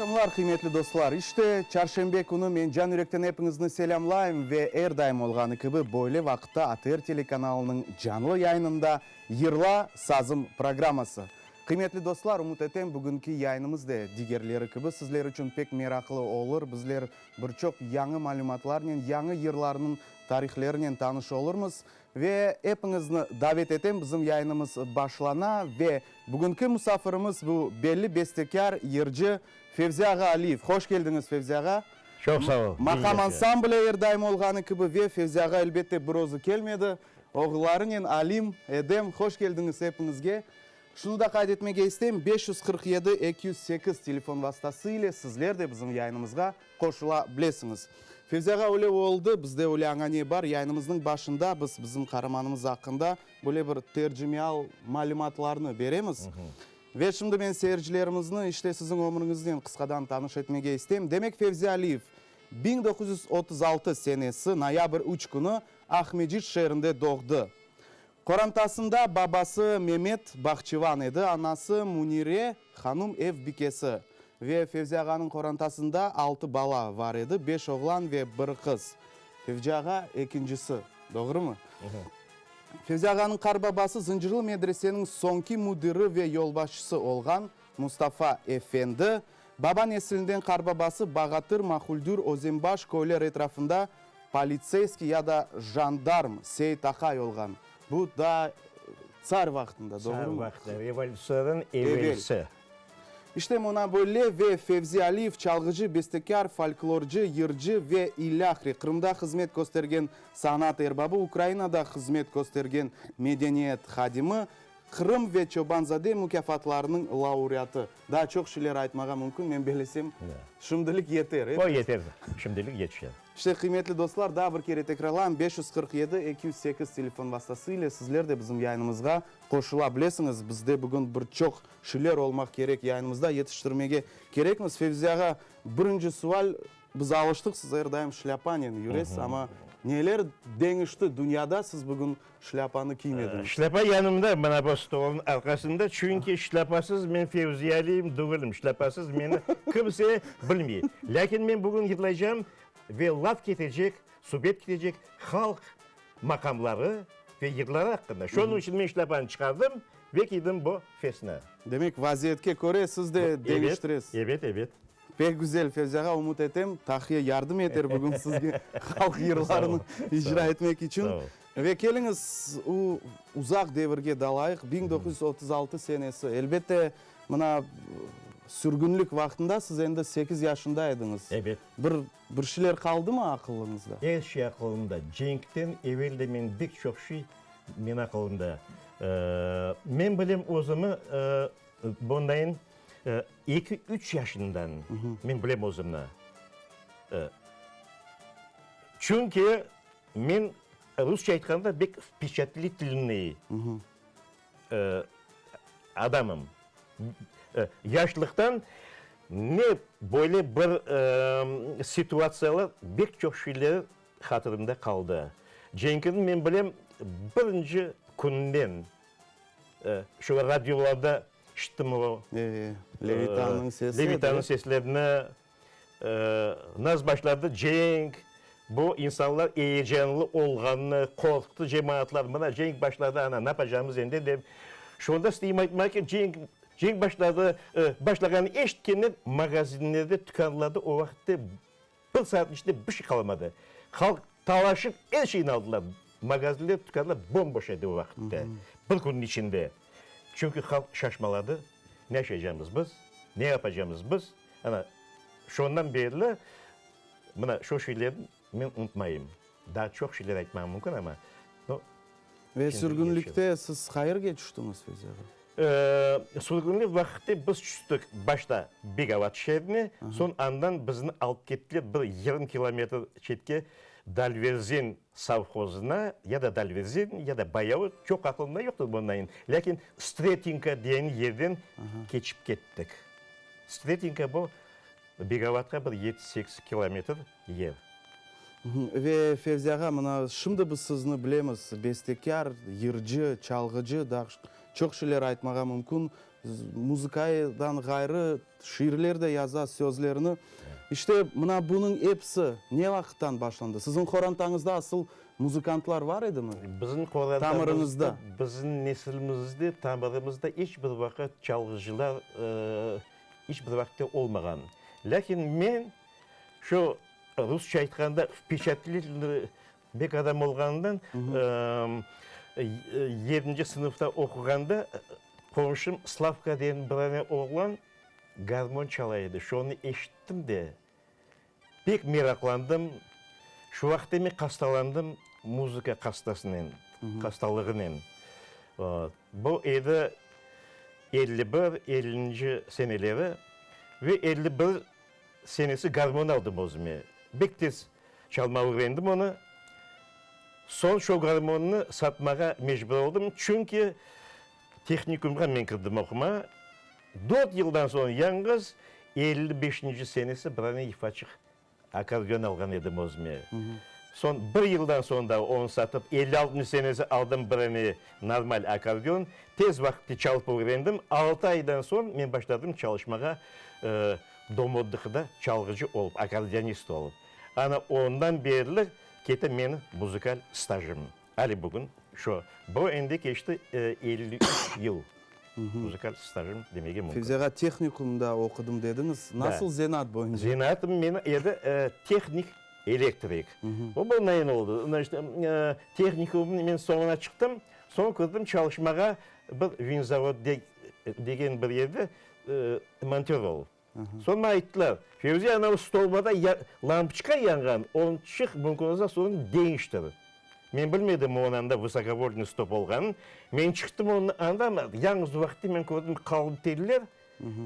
aqşamlar, qıymetli dostlar! İşte, çarşenbe künü men can yürekten epiñizni selâmlayım ve er daim olğanı kibi böyle vaqıtta ATR telekanalınıñ canlı yayınında Yırla, sazım programması. Qıymetli dostlar, ümüt etem, bugünki yayınımız de digerleri kibi sizler içün pek meraqlı olur, bizler bir çoq yañı malümatlarnen, yañı yırlarnıñ tarihlerinen tanış olurmız. Ve epiñizni davet etem, bizim yayınımız başlana ve bugünki musafirimiz bu belli bestekâr, yırcı Fevzi ağa Aliyev. Hoş keldiñiz, Fevzi ağa. Çoq sağ ol. Maqam ansambli er daim olğanı kibi ve Fevzi ağa elbette bir özü kelmedi. Oğullarınen Alim, Edem, hoş keldiñiz epiñizge. Şunı da qayd etmege isteyim, 547 208 telefon vastası ile sizler de bizim yayınımızğa qoşula bilesiñiz. Fevzi ağa, öyle oldı, bizde öyle añane bar, yayınımıznıñ başında biz bizim qaramanımız aqqında böyle bir tercimeial malümatlarnı beremiz. Ve şimdi men seyircilerimizni işte siziñ ömrüñiznen qısqadan tanış etmege isteyim. Demek, Fevzi Aliyev 1936 senesi noyabr üç künü Aqmecit şeerinde doğdı. Qorantasında babası Memet bağçıvan edi, anası Münire hanum ev bikesi. Ve Fevzi ağanıñ qorantasında altı bala var edi, beş oğlan ve bir qız. Fevci ağa ekincisi, doğrumı? Fevzi ağanıñ qarbabası Zıncırlı medreseniñ soñki müdiri ve yolbaşçısı olğan Mustafa efendi, baba nesilinden qarbabası Bağatır, Mahuldür, Özenbaş köyler etrafında politseyskiy ya da jandarm Seit aqay olğan. Bu daa tsar vaqtında, doğrumı? Tsar vaqtı, revolütsiyadan evelsi. İşte mına böyle ve Fevzi Aliyev çalğıcı, bestekâr, folklorcı, yırcı ve ilâhre Qırımda hızmet köstergen sanat erbabı, Ukrainada hızmet köstergen medeniyet hadimi, Qırım ve Çobanzade mukâfatlarınıñ laureatı. Daa çoq şeyler aytmağa mümkün, men belesem, şimdilik yeter, e? O yeter, şimdilik yetişer. İşte, qıymetli dostlar, daa bir kere tekrarlayım, 547 208 telefon vastası ile sizler de bizim yayınımızğa qoşula bilesiñiz. Bizde bugün bir çoq şeyler olmaq kerek yayınımızda, yetiştirmege kerekmiz. Fevzi ağa, birinci sual, Biz alıştıq, siz er daim şlâpanen yüresiz, amma neler deñişti dünyada, siz bugün şlâpanı kiymediñiz? Şlâpa yanımda, mına bu stolnıñ arqasında, çünki şlâpasız men Fevzi Aliyim dügilim, şlâpasız meni kimse bilmey. Lâkin men bugün yırlaycam ve laf ketecek, subet ketecek halq maqamları ve yırları aqqında. Şonıñ içün men şlâpanı çıqardım ve kiydim bu fesni. Demek, vaziyetke köre siz de deñiştiresiz. Ebet, ebet. Pek güzel, Fevzi ağa, ümüt etem, tahiye yardım eter bugün sizge halq yırlarını icra etmek içün. Ve keliñiz, u uzaq devirge dalayıq, 1936 senesi. Elbette, mına, sürgünlik vaqtında siz endi sekiz yaşında ediñiz. Ebet. Bir, bir şeyler qaldımı aqılıñızda? Er şey aqılımda. Cenkten evel de men pek çoq şey men aqılımda. Men bilem özümi bundayın Eki, üç yaşından men bilem özümni. Çünki men rusça aytqanda bek vpeçatlitelnıy adamım. Yaşlıqtan ne böyle bir situatsiyalar, bek çoq şeyler hatırımda qaldı. Cenkini men bilem birinci künden şu radiolarda İşittim o. Levitanıñ sesi. Levitanıñ seslerini. Naz başladı cenk, bu insanlar eyecanlı olğanını, qorqtı cemaatlar, mına cenk başladı, ana, napacamız endi dep. Şonda isteyim aytmağa ki, cenk, cenk başladı, başlağanını eşitkenler magazinlerde, tükânlarda o vaqıtte Bir saatniñ içinde bir şey qalmadı. Halq talaşıp er şeyni aldılar. Magazinler, tükânlar bom-boş edi o vaqıtta. Bir künniñ içinde. Çünki halq şaşmaladı, ne yaşaycamız biz, ne yapacamız biz? Ana, şondan berli mına şu şeylerni men unutmayım. Daa çoq şeyler aytmağım mümkün, amma, no, Ve sürgünlikte siz qayerge tüştüñiz, Fevzi ağa? Sürgünlik vaqıtte biz tüştik başta Begavat şeerine, soñ andan bizni alıp kettiler bir 20 kilometr çetke Dalverzen sovhozına, ya da Dalverzen, ya da Bayavut, çoq aqılımda yoqtır bundan, lâkin Stretinka degen yerden keçip kettik. Stretinka bu Begavatqa bir yedi-sekiz kilometr yer. Ve Fevzi ağa, mına şimdi biz sizni bilemiz, bestekâr, yırcı, çalğıcı, daa çoq şeyler aytmağa mümkün. Muzıkadan ğayrı, şiirler de yaza, sözlerini. İşte, mına bunıñ episi ne vaqıttan başlandı? Siziñ qorantañızda asıl muzıkantlar bar edimi? Bizim qorantamızda, bizim nesilimizde, tamırımızda iç bir vaqıt çalğıcılar iç bir vaqıtta olmağan. Lâkin men şu rusça aytqanda vpeçatlitelnıy bek adam olğanından yedinci sınıfta oquğanda qonşum Slavka degen bir dane oğlan garmon çala edi. Şonı eşittim de, pek meraqlandım. Şu vaqıtta men hastalandım muzıka hastasınen, hastalığınen. Bu edi 51, ellinci seneleri ve 51 senesi garmon aldım özüme. Bek tez çalmağa ögrendim onı. Soñ şo garmonnı satmağa mecbur oldım, çünki tehnikumğa men kirdim oqumağa. Dört yıldan soñ yañğız 55-nci senesi bir dane yufaçıq Akkordeon alğan edim özüme. Soñ bir yıldan soñ da onı satıp, 56 senesi aldım birini normal akkordeon. Tez vaqıtte çalıp ögrendim. Altı aydan soñ men başladım çalışmağa dom otdıhıda çalğıcı olıp, akkordeonist olıp. Ana ondan berli kete menim muzıkal stajım. Ali bugün şu, bu endi keçti 53 yıl muzıkal stajım demege mümkün. Fevzi ağa, tehnikumda oqudım dediñiz. Nasıl zenaat boyunca? Zenaatım menim edi tehnik elektrik. O bundan oldı. Значит, tehnikumnı men soñuna çıqtım. Soñ kirdim çalışmağa bir vinzavod degen bir yerde montör olıp. Soñ maña ayttılar, Fevzi, anavı stolbada lampoçka yanğan, onı çıq, mümkün olsa soñ deñiştir. Men bilmedim onıñ anda vısokovoltnıy stop olğanın. Men çıqtım onı anda, amma yañğız vaqıtta men kördim qalın teller.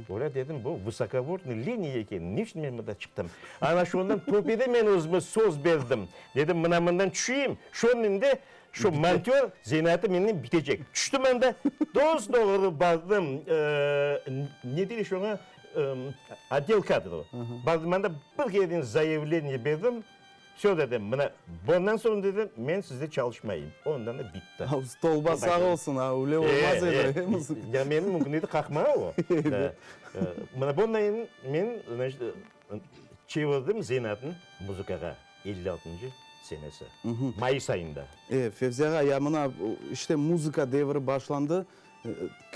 Ola dedim, bu vısokovoltnıy liniya eken, ne içün men mında çıqtım? Ana şondan töpede men özüme söz berdim. Dedim, mına mından tüşeyim, şonen de Şu montör zenaatı menden bitecek. Tüştim anda, dos-doğru bardım, ne deyler şoña, otdel kadrov. Bardım anda, bir kereden zayavleniye berdim, vsö dedim, mına bundan soñ dedim, men sizde çalışmayım. Ondan da bitti. Stolba sağ olsun, a öyle olmaz edi. Ya meni mümkün edi qaqmağa o. Mına bundan men, значит, çevirdim zenaatnı muzıkağa. 56-ncı senesi, mayıs ayında. E, Fevzi ağa, ya mına, işte, muzıka devri başlandı.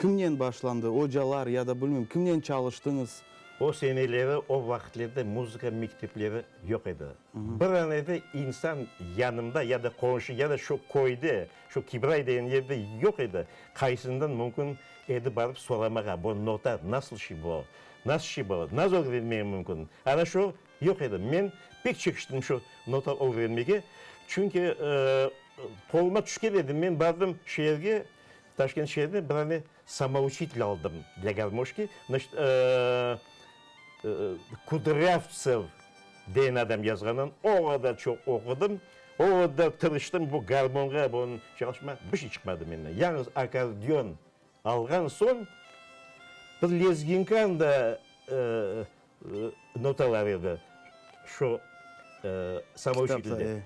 Kimnen başlandı? Ocalar ya da bilmeyim, kimnen çalıştıñız? O seneleri, o vaqıtlerde muzıka mektepleri yoq edi. Bir anede insan yanımda ya da qonşu, ya da şu köyde, şu Kibray degen yerde yoq edi, qaysından mümkün edi barıp soramağa, bu nota nasıl şey bu, nasıl şey bu, nasıl ögrenmege mümkün? Ana şu Yoq edi. Men pek çekiştim şu nota ögrenmege. Çünki qoluma tüşken edi. Men bardım şeerge, Taşkent şeerine, bir dane samouçitel aldım dlâ garmoşki. Znaçit, Kudrâvtsev degen adam yazğanın o qadar çoq oqudım, o qadar tırıştım bu garmonğa, bunı çalışmağa, bir şey çıqmadı menden. Yañğız akkordeon alğan soñ bir lezginkanı da Notalar edi şu samouçitelde.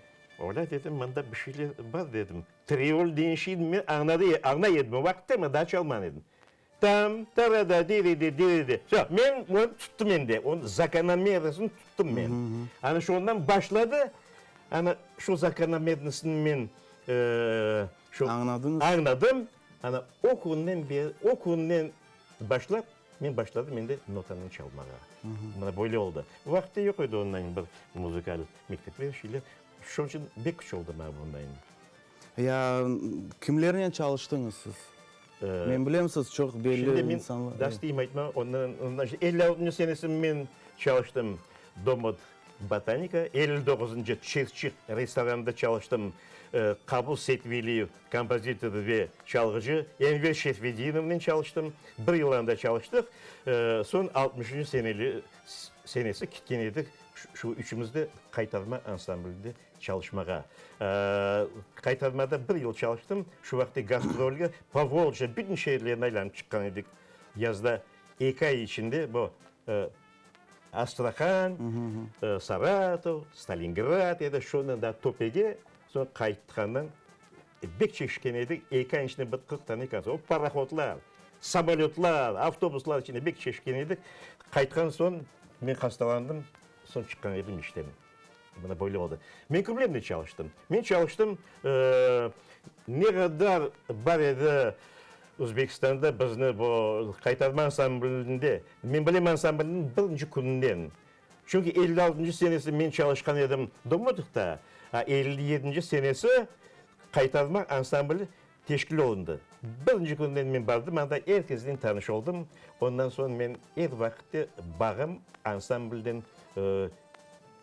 Öyle dedim, mında bir şeyler bar dedim. Triol degen şeyni men añlay edim o vaqıtta, men daa çalmağan edim. Tam, tarada, diridi, diridi. Vsö, men onı tuttım endi, onıñ zakonomernosını tuttım men. Ana şu ondan başladı, ana şu zakonomernosını men şu Añladıñız? Añladım. Ana o künden beri, o künden başlap, Men başladım endi notanı çalmağa. Mına böyle oldı. O vaqıtta yoq edi ondan bir muzıkal mektepler, şeyler. Şunıñ içün bek küç oldı maña bundan. Ya kimlernen çalıştıñız siz? Men bilem, siz çoq belli insanlar. Şimdi men dastayım aytmağa, ondan, ondan 56-ncı senesi men çalıştım Domot Botanika, 59-ncı Çirçik restoranında çalıştım, Qabul Seytveliyev Kompozitor ve çalğıcı Enver Şerfedinovnen çalıştım. Bir yıl anda çalıştıq. Soñ altmışıncı seneli senesi ketken edik şu üçümiz de Qaytarma ansamblinde çalışmağa. Qaytarmada bir yıl çalıştım. Şu vaqıtte gastrolge Povolje bütün şeerlerni aylanıp çıqqan edik. Yazda eki ay içinde bu Astrahan, Saratov, Stalingrad edi, şondan da Töpege, soñ qaytqandan bek çekişken edik, eki ay içinde bir 40 tane kontsert. O parohodlar. Samolötlar, avtobuslar içinde bek çeşken edik. Qaytqan soñ men hastalandım, soñ çıqqan edim işten. Mına böyle oldı. Men kimlernen çalıştım? Men çalıştım, ne qadar bar edi Özbekistanda bizni bu Qaytarma ansamblinde, men bilem ansamblniñ birinci kününden. Çünki 56-ncı senesi men çalışqan edim Domotıqta, a 57-nci senesi Qaytarma ansambli teşkil olundı. Birinci künden men bardım anda, er kesnen tanış oldım. Ondan soñ men er vaqıtte bağım ansamblden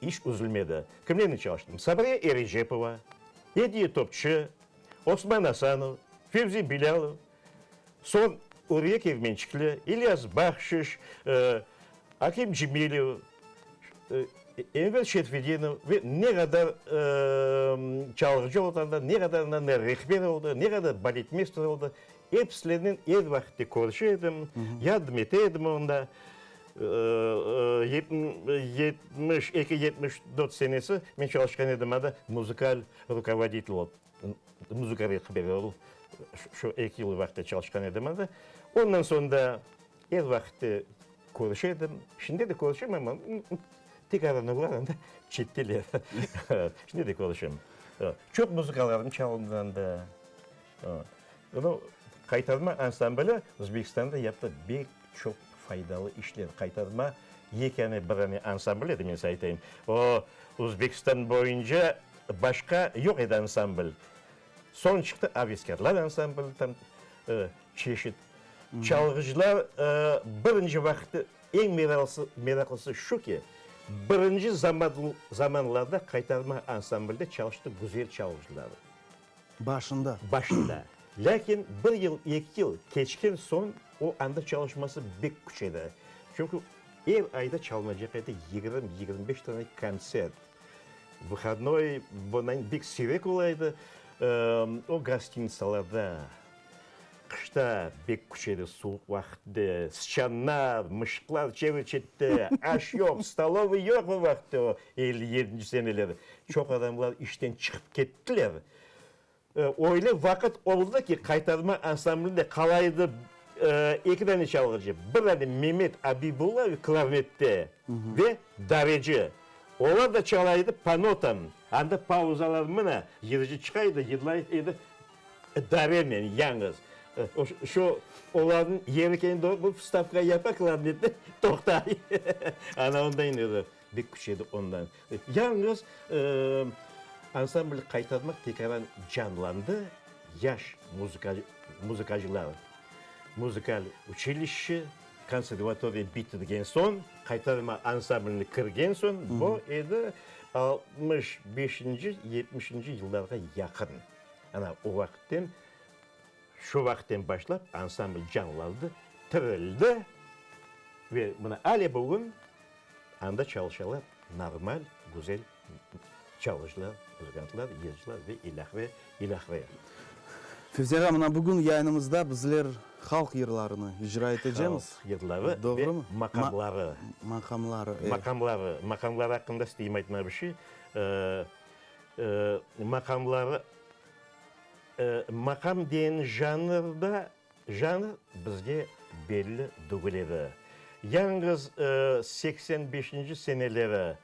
iç üzülmedi. Kimlernen çalıştım? Sabriye Erecepova, Ediye Topçı, Osman Asanov, Fevzi Bilâlov, soñ Uriye Kermençikli, İlyas Bahşiş, Akim Cemilev, Enver Şerfedinov ve ne qadar çalğıcı oldı anda, ne qadar anda rehber oldı, ne qadar baletmeyster oldı, episilernen er vaqıtte körüşe edim, yardım ete edim onda. 72, 74 senesi men çalışqan edim anda muzıkal rukovoditel olıp, muzıka rehberi olıp, şu eki yıl vaqıtta çalışqan edim anda. Ondan soñ da Er vaqıt körüşe edim, şimdi de körüşem, amma tek aranuvlar anda çetteler. Şimdi de körüşem. Çoq muzıkalarım çalındı anda. Bunu Qaytarma ansambli Özbekistanda yaptı bek çoq faydalı işler. Qaytarma yekâne bir dane ansambl edi, men size aytayım. O, Özbekistan boyunca başqa yoq edi ansambl. Soñ çıqtı Aveskârlar ansambli, tam çeşit Çalğıcılar birinci vaqıtta eñ meraqlısı şu ki, birinci zamanlarda Qaytarma ansamblde çalıştı güzel çalğıcılar. Başında. Başında. Lâkin bir yıl, eki yıl keçken soñ o anda çalışması bek küç edi. Çünki er ayda çalınacaq edi yigirmi, 25 tane kontsert. Vıhodnoy bundan bek siyrek ola edi. O gostinitsalarda. Qışta bek küç edi, suvuq vaqıtte, sıçanlar, mışıqlar çevre-çette, aş yoq, stolovıy yoq o vaqıtte, o 57-nci seneleri. Çoq adamlar işten çıqıp kettiler. Öyle vaqıt oldı ki, Qaytarma ansamblinde qala edi eki dane çalğıcı, bir dane Memet Abibullayev klarnette ve dareci. Olar da çala edi po notam, anda pauzalar mına, yırcı çıqa edi, yırlay edi. Darenen yañğız. Şu olarnıñ yeri kendi bu vstavka yapa klarnetni toqtay. Ana ondan edi. Bek küç edi ondan. Yañğız ansambl Qaytarma tekaran canlandı. Yaş muzıkacılar muzıkal uçilişşe, konservatoriya bitirgen soñ, Qaytarma ansambline kirgen soñ, bu edi 65-nci, 70-nci yıllarğa yaqın. Ana, o vaqıtten, şu vaqıtten başlap ansambl canlandı, tirildi ve mına ale bugün anda çalışalar normal, güzel çalğıcılar, muzıkantlar, yırcılar ve ilâhre, ilâhre. Fevzi ağa, mına bugün yayınımızda bizler halq yırlarını icra etecemiz. Halq yırları ve maqamları. Maqamları, evet. Maqamları. Maqamları aqqında isteyim aytmağa bir şey. Maqamları, maqam degen janrda, janr bizge belli degil edi. Yañğız 85-nci seneleri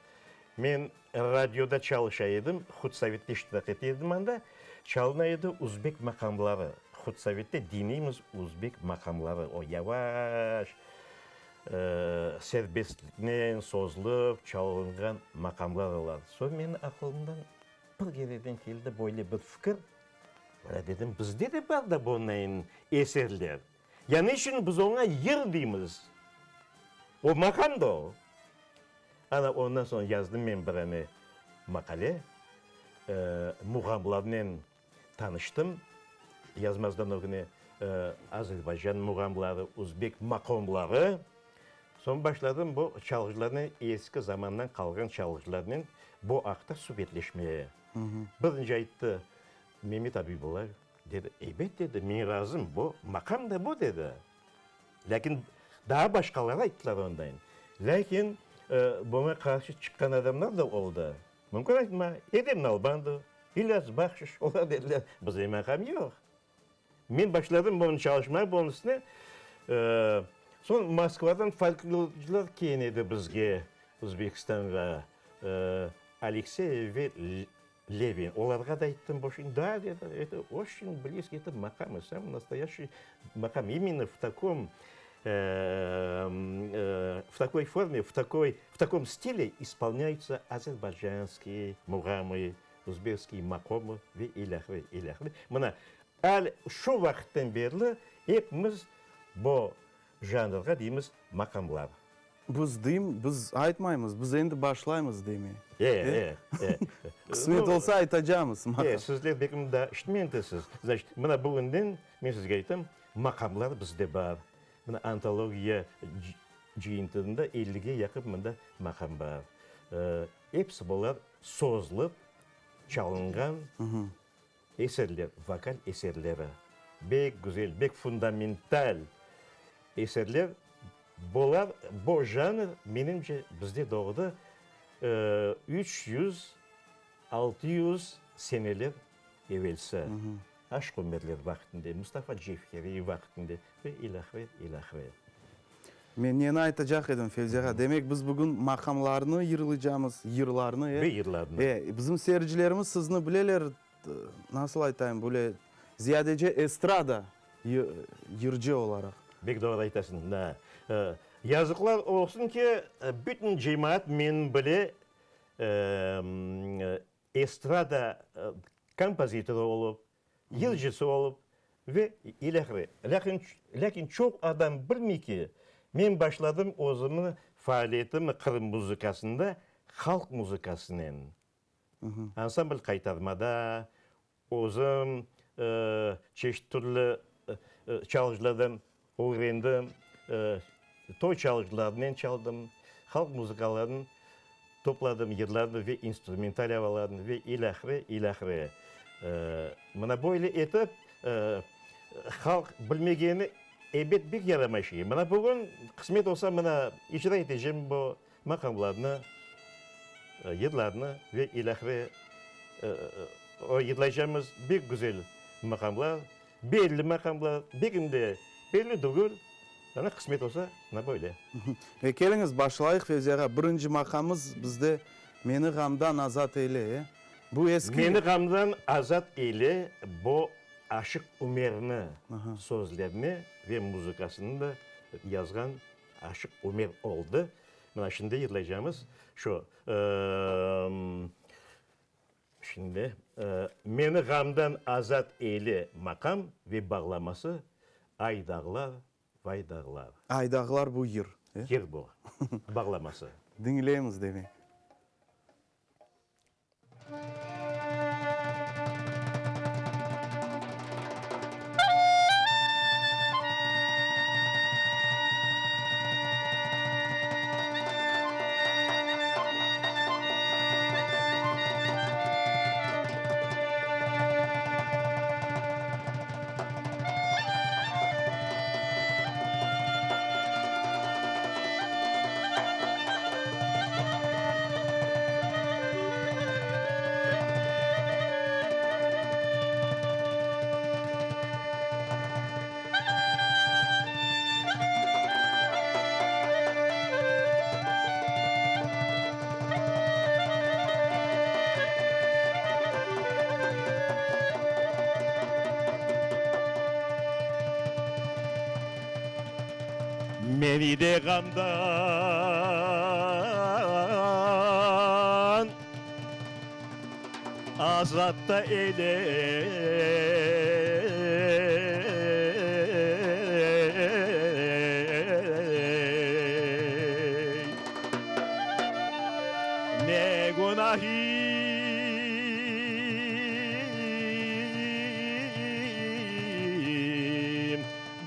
men radioda çalışa edim, Hudsovette iştirak ete edim anda, çalına edi uzbek maqamları. Hudsovetте diñleymiz uzbek maqamları, o yavaş, Serbestliknen sozlıp çalınğan maqamlar olar. Soñ menim aqılımdan bir kereden keldi böyle bir fikir, Mına, dedim, bizde de bar da bunayın eserler. Ya ne içün biz oña yır deymiz? O maqam da o. Ana, ondan soñ yazdım men bir ane maqale, muğamlarnen tanıştım. Yazmazdan ögüne Azerbaycan muğamları, özbek maqomları. Soñ başladım bu çalğıcılarnen, eski zamandan qalğan çalğıcılarnen bu aqta subetleşmeye. Birinci ayttı Memet Abibullayev, dedi, ebet, dedi, men razım, bu maqam da bu, dedi. Lâkin daa başqaları ayttılar ondayın. Lâkin buña qarşı çıqqan adamlar da oldı. Mümkün aytma, Edem Nalbandov, İlyas Bahşiş, olar dediler, bizde maqam yoq. Men başladım bunı çalışmağa, bunıñ üstüne. Soñ Moskvadan folklorcılar kelgen edi bizge, Özbekistanğa, Alekseyev ve Levin. Olarğa da ayttım, bu şey, da, dedi, eto oçün blizkiy, eto maqam, samıy nastoyaşçiy maqam, imenno v takom, v takoy forme, v takoy, v takom stile ispolnâyutsa azerbaycanskiy muğamı, özbekskiy maqomı ve ilâhre, ilâhre. Mına, al şu vaqıttan berli epimiz bu janrğa deymiz maqamlar. Biz deyim, biz aytmaymız, biz endi başlaymız demey. E, e, e. Qısmet olsa aytacamız. E, sizler belkim daa işitmedisiz. Значит, mına bugünden men sizge aytam, maqamlar bizde bar. Mına antologiya cıyıntığında ellige yaqın mında maqam bar. Episi bular sozlıp çalınğan eserler, vokal eserleri. Bek güzel, bek fundamental eserler. Bular, bu janr, menimce, bizde doğdı 300, 600 seneler evelsi. Aşıq Ömerler vaqtında, Mustafa Cevheriy vaqtında ve ilâhre, ilâhre. Men neni aytacaq edim, Fevzi ağa, demek biz bugün maqamlarnı yırlaycamız, yırlarnı, e? Ve yırlarnı. E, bizim seyircilerimiz sizni bileler, nasıl aytayım, böyle ziyadece estrada yırcı olaraq. Bek doğru aytasıñ, da. Yazıqlar olsun ki, bütün cemaat meni bile, estrada kompozitorı olıp, yırcısı olıp ve ilâhre. Lâkin, lâkin çoq adam bilmey ki, men başladım özümi faaliyetimi Qırım muzıkasında halq muzıkasınen. Ansambl Qaytarmada, özüm çeşit türlü çalğıcılardan ögrendim, toy çalğıcılarınen çaldım, halq muzıkalarını topladım, yırlarnı ve instrumental avalarnı ve ilâhre, ilâhre. Mına böyle etip, halq bilmegeni, ebet, bek yaramay şey. Mına bugün, qısmet olsa, mına icra etecem bu maqamlarnı, yırlarnı ve ilâhre o yırlaycağımız bek güzel maqamlar, belli maqamlar, begim de belli tügül, ana qısmet olsa, mına böyle. Ve keliñiz, başlayıq, Fevzi ağa. Birinci maqamımız bizde Meni ğamdan azat eyle, e? Bu eski. Meni ğamdan azat eyle, bu Aşıq Ümerni sözlerini ve muzıkasını da yazğan Aşıq Ümer oldı. Mına şimdi yırlaycağımız şu, şimdi, Meni ğamdan azat eyle maqam ve bağlaması Ay dağlar, vay dağlar. Ay dağlar bu yır, e? Yır bu, bağlaması. Diñleymiz demek. Meni de ğamdan azat da eyle. Ne günahim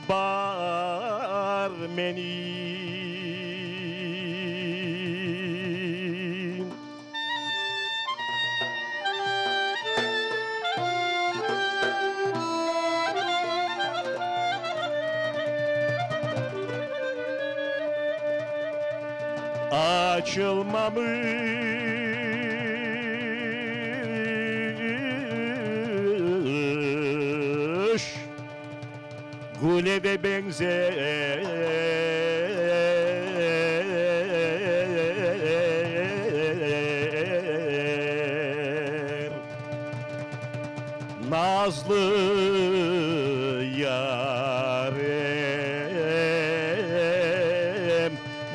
bar menim. Açılmamış. Güle de beñzer. Nazlı yarem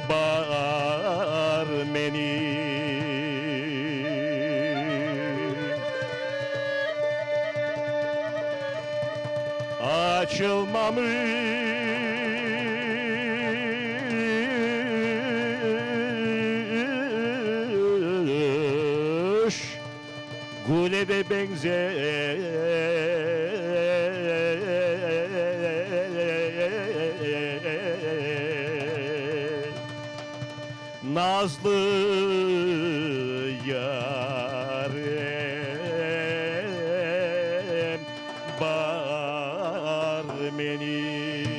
bar menim. Açılmamış güle de beñzer. Nazlı yarem bar menim.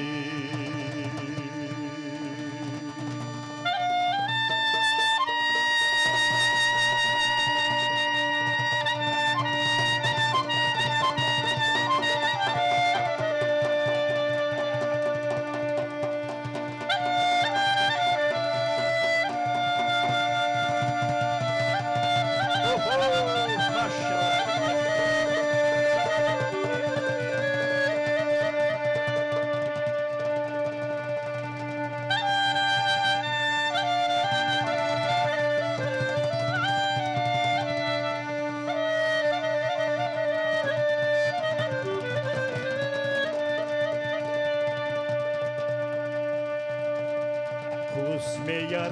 Küsme yarem,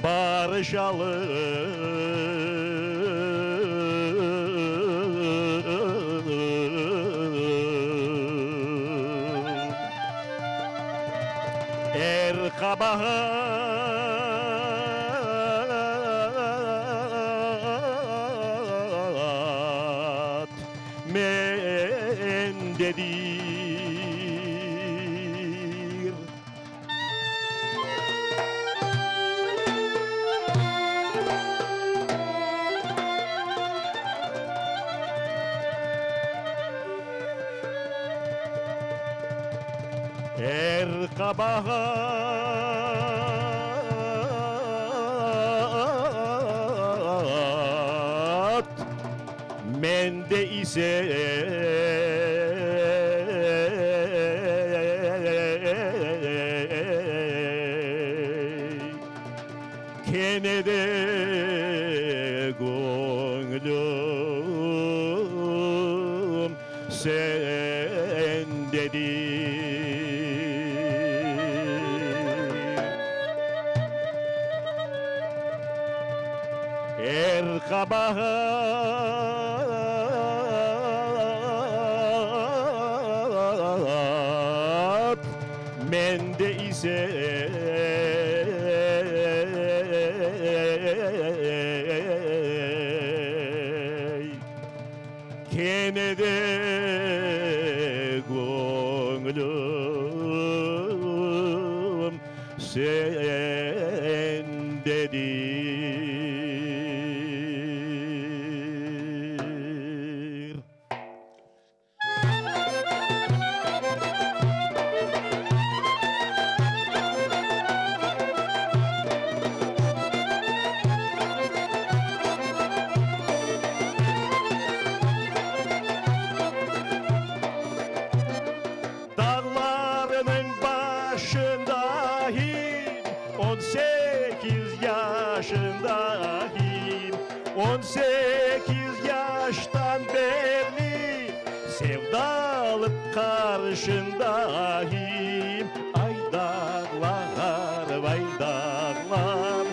barışalım. Er qabaat mendedir. Er qabaat mende ise. Kene de göñlüm sendedir. Er qabaat mende ise. Kene de göñlüm sendedir. Dağlarnıñ başındayım, 18 yaşındayım. 18 yaştan berli sevdalıq qarşındayım. Ay dağlar, vay dağlar,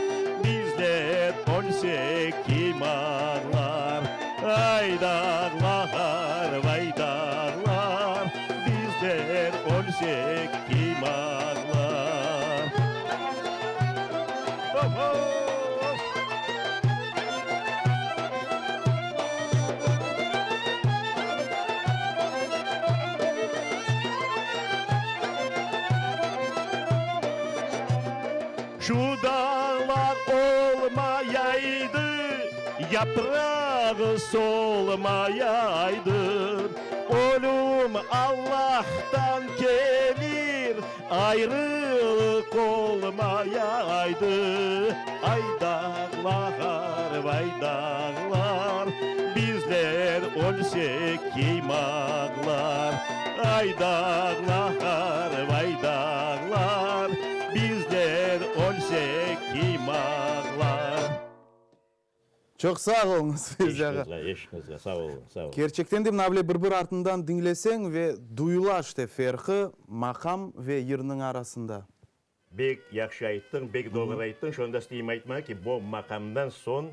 bizler ölsek kim ağlar? Ay dağlar, vay dağlar, bizler ölsek kim ağlar? Hop, hop! Şu dağlar olmayaydı, yapraq. Yaprağı solmayaydı. Ölüm Allahtan kelir, Ayrılıq olmayaydı. Ay dağlar, vay dağlar, Bizler ölsek kim ağlar? Ay dağlar, vay dağlar, Bizler ölsek kim ağlar? Çoq sağ oluñız, Fevzi ağa. Eşiñizge, eşiñizge, sağ oluñ, sağ oluñ. Kerçekten de mına böyle bir-bir artından diñleseñ ve duyula işte ferqı maqam ve yırnıñ arasında. Bek yahşı ayttıñ, bek doğru ayttıñ. Şonı da isteyim aytmağa ki, bo maqamdan soñ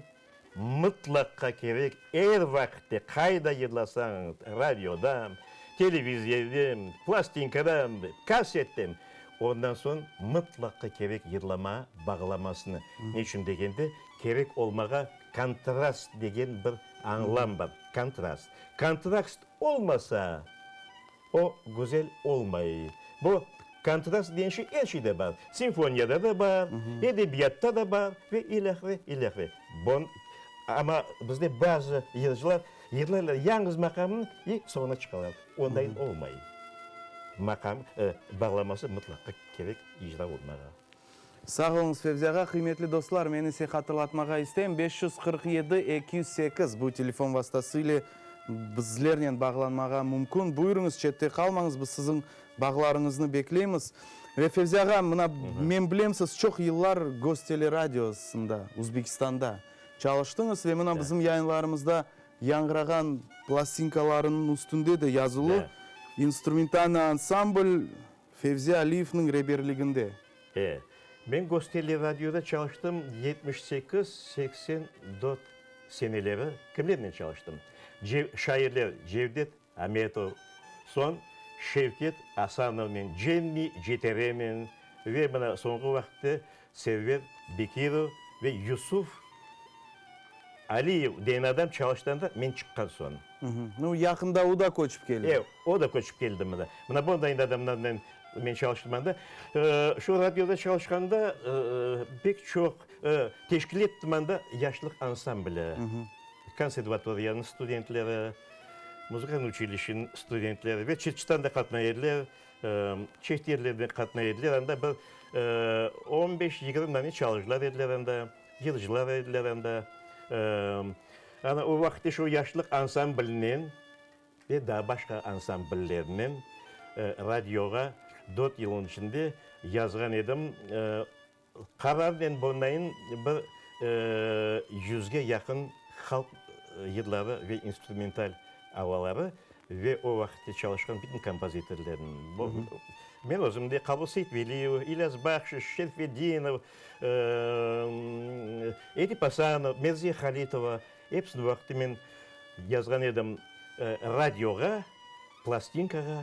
mıtlaqqa kerek er vaqıtte qayda yırlasañ, radioda, televiziyede, plastinkada, kasette, ondan soñ mıtlaqqa kerek yırlama bağlamasını. Ne içün degende, kerek olmağa kontrast degen bir añlam bar, kontrast. Kontrast olmasa, o güzel olmay. Bu kontrast degen şey er şeyde bar. Simfoniyada da bar, edebiyatta da bar ve ilâhre, ilâhre. Bon, amma bizde bazı yırcılar yırlaylar yañğız maqamnı i soñuna çıqalar. Ondayın olmay. Maqam, bağlaması mıtlaqqa kerek icra olmağa. Sağ oluñız, Fevzi ağa. Qıymetli dostlar, men ise hatırlatmağa isteyim, 547 208 bu telefon vastası ile bizlernen bağlanmağa mümkün. Buyurıñız, çette qalmañız, biz siziñ bağlarıñıznı bekleymiz. Ve Fevzi ağa, mına, men bilem, siz çoq yıllar Gosteleradiosında, Uzbekistanda çalıştıñız ve mına bizim yayınlarımızda yañğırağan plastinkalarınıñ üstünde de yazılı, İnstrumentalnıy ansambl Fevzi Aliyevniñ reberliginde. E. Men Gostelleradioda çalıştım 78, 84 seneleri. Kimlernen çalıştım? Ce, şairler Cevdet Ametov, soñ Şevket Asanovnen, Cemmi Ceterenen ve mına soñki vaqıtte Server Bekirov ve Yusuf Aliyev degen adam çalıştı anda men çıqqan soñ. Nu, yaqında o da köçip keldi. E, o da köçip keldi mına. Mına bunday endi adamlarnen men çalıştım anda. Şu radioda çalışqanda pek çoq teşkil ettim anda yaşlıq ansambli. Konservatoriyanıñ studentleri, muzıkan uçilişiniñ studentleri ve çet-çetten de qatnay ediler, çet yerlerden qatnay ediler. Anda bir on beş, yigirmi dane çalğıcılar ediler anda. Yırcılar ediler anda. Ana, o vaqıtte şu Yaşlıq ansamblinen ve daa başqa ansambllernen radioğa dört yılnıñ içinde yazğan edim. Qararnen bundayın bir yüzge yaqın halq yırları ve instrumental avaları Ve o vaqıtte çalışqan bütün kompozitorlarnıñ, men özüm de Qabul Seytveliyev, İlyas Bahşiş, Şerfedinov, Edip Asanov, Merziye Halitova, episini o vaqıtte men yazğan edim radioğa, plastinkağa,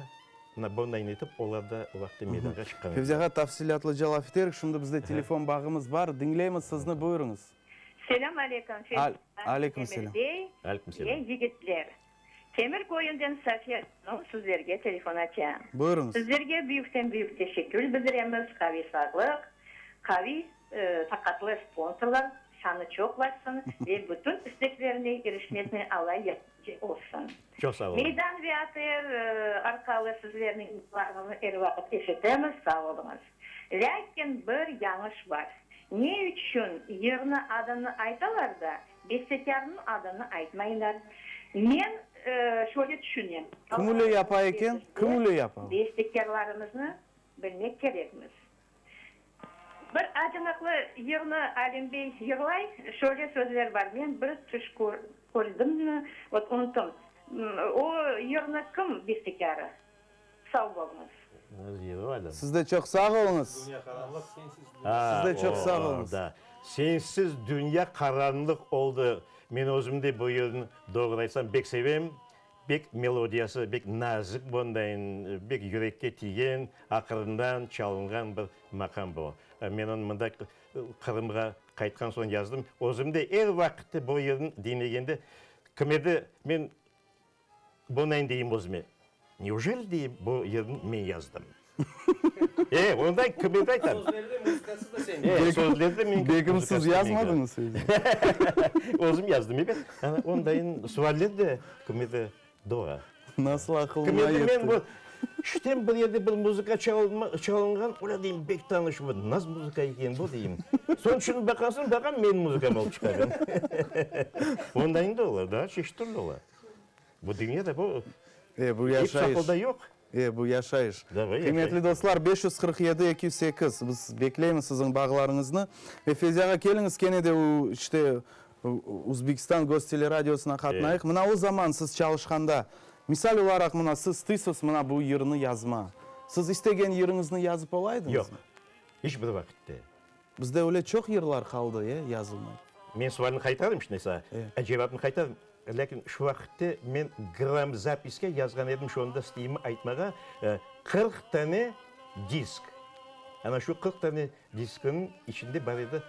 mına bunday etip olar da o vaqıtte meydanğa çıqqan ediler. Fevzi ağa, tafsilâtlıca laf eterik, şimdi bizde telefon bağımız bar, diñleymiz sizni, buyurıñız. Selâm aleyküm, Fevzi ağa, Emir bey ve yigitler. Temir köyünden Safiye hanım sizlerge telefon aça. Buyurıñız. Sizlerge büyükten-büyük teşekkür bildiremiz, qaviy sağlıq, qaviy taqatlı sponsorlar sanı çoqlaşsın ve bütün isteklerine irişmesine Alla yardımcı olsun. Çoq sağ olun. Meydan ve ATR arqalı sizlerniñ yırlarıñıznı er vaqıt eşitemiz, sağ oluñız. Lâkin bir yañış bar. Ne içün yırnı adını aytalar da, Bestekârnıñ adını aytmaylar. Men şöyle tüşünem. Kim öyle yapa eken? Kim öyle yapa? Bestekârlarımıznı bilmek kerekmiz. Bir acınıqlı yırnı Alim bey yırlay, şöyle sözler bar, Men bir tüş kördimmi, vot unuttım. O yırnı kim bestekârı? Sağ oluñız. Siz de çoq sağ oluñız. Siz de çoq sağ oluñız. Sensiz dünya qaranlıq oldı. Men özüm de bu yırnı, doğru aytsam, bek sevem. Bek melodiyası bek nazik bundayın, bek yürekke tiygen, aqırından çalınğan bir maqam bu. Men onı mında Qırımğa qaytqan soñ yazdım. Özüm de er vaqıt bu yırnı diñlegende, kim edi, men Bunayın deyim özüme, neujeli, deyim, bu yırnı men yazdım? E, ondan kim edi aytam? Sözleri de muzıkası da señki. E, sözleri de meñki. Begim, siz yazmadıñız sözleri? Özüm yazdım, ebet. Ana, ondayın sualler de kim edi doğa. Nasıl aqılıña Kim edi yetti? men bu işten bir yerde bir muzıka çalınğan, öyle deyim, bek tanış bu, nasıl muzıka eken bu deyim. Soñ tüşünip baqasıñ, baqam, menim muzıkam olıp çıqa. Ondayın da ola, daa çeşit türlü ola. Bu dünyada bu E, bu ep yaşayış. aqılda yoq. E, bu yaşayış. Da, bu yaşayış. Qıymetli dostlar, 547 208, biz bekleymiz siziñ bağlarıñıznı. Ve Fevzi ağa, keliñiz kene de u, işte, Uzbekistan Gosteleradiosına qatnayıq. Mına o zaman siz çalışqanda, misal olaraq, mına siz isteysiz mına bu yırnı yazma. Siz istegen yırıñıznı yazıp olaydıñızmı? Yoq. İç bir vaqıtte. Bizde öyle çoq yırlar qaldı, e, yazılmay. Men sualni qaytarım şimdi saña, cevapnı qaytarım. Lâkin şu vaqıtte men gramzapiske yazğan edim, şonı da isteyim aytmağa, 40 tane disk. Ana şu 40 tane diskniñ içinde bar edi,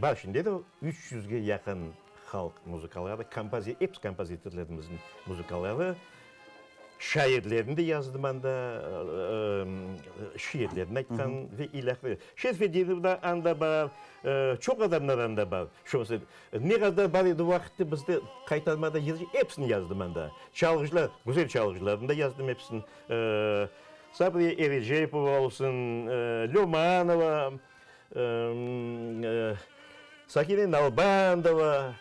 bar şimdi de o, üç yüzge yaqın halq muzıkaları, episi kompozitorlarımıznıñ muzıkaları. Şairlerni de yazdım anda, şiirlerini aytqan ve ilâhre. Şerfedinov da anda bar, çoq adamlar anda bar. Şosı, ne qadar bar edi o vaqıtta bizde Qaytarmada yırcı, episini yazdım anda. Çalğıcılar, güzel çalğıcılarnı da yazdım episini. Sabriye Erecepova olsun, Lömanova, Sakine Nalbandova,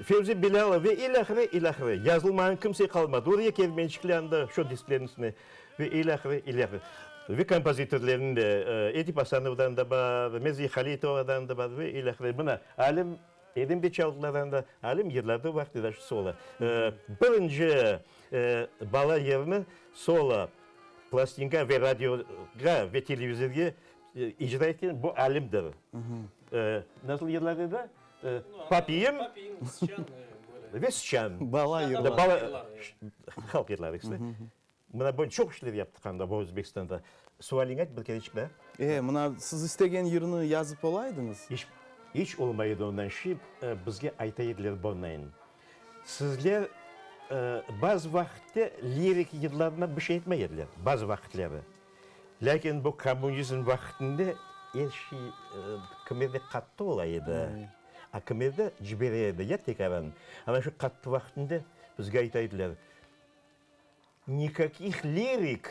Fevzi Bilâlov ve ilâhre, ilâhre. Yazılmağan kimse qalmadı. Oraya Kermençikli anda, şu disklerniñ üstüne ve ilâhre, ilâhre. Ve kompozitorlarnıñ de, Edip Asanovdan da bar, Meziye Halitovadan da bar ve ilâhre. Mına, Alim, Edem de çaldılar anda, Alim yırladı o vaqıt da şu solo. Birinci bala yırını solo plastinka ve radioğa ve televizorge İcra etken bu Alimdir. Nasıl yırlar edi? Papiyim ve sıçan. Bala yırları. Bala, halq yırları işte. Mına böyle çoq işler yaptıq anda bu Özbekistanda. Sualiñi ayt bir kereçik daa. E, mına siz istegen yırnı yazıp olaydınız? İç, iç olmay edi ondan şey. Bizge ayta ediler bunayın. Sizler bazı vaqıtte lirik yırlarına bir şey etmey ediler, bazı vaqıtları. Lâkin bu kommunizm vaqtında er şey kimerde qattı ola edi, a kimerde cibere edi, ya tekaran. Ana şu qattı vaqtında bizge ayta ediler, Nikakih lirik,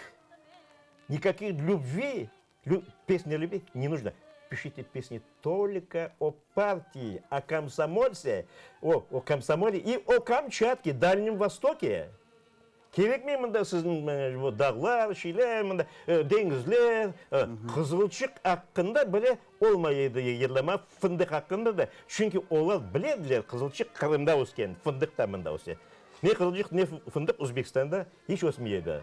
nikakih lübvi, pesni o lübvi ne nujno, pişite pesni tolko o partiyi, o komsomolse, o, o komsomole i o Kamçatke, Dalnem Vostoke. Kerekmey mında siziñ bu dağlar, şeyler, mında deñizler, qızılçıq aqqında bile olmay edi yırlama, fındıq aqqında da. Çünki olar bile ediler, qızılçıq Qırımda ösken, fındıq da mında öse. Ne qızılçıq, ne fındıq Özbekistanda hiç ösmey edi.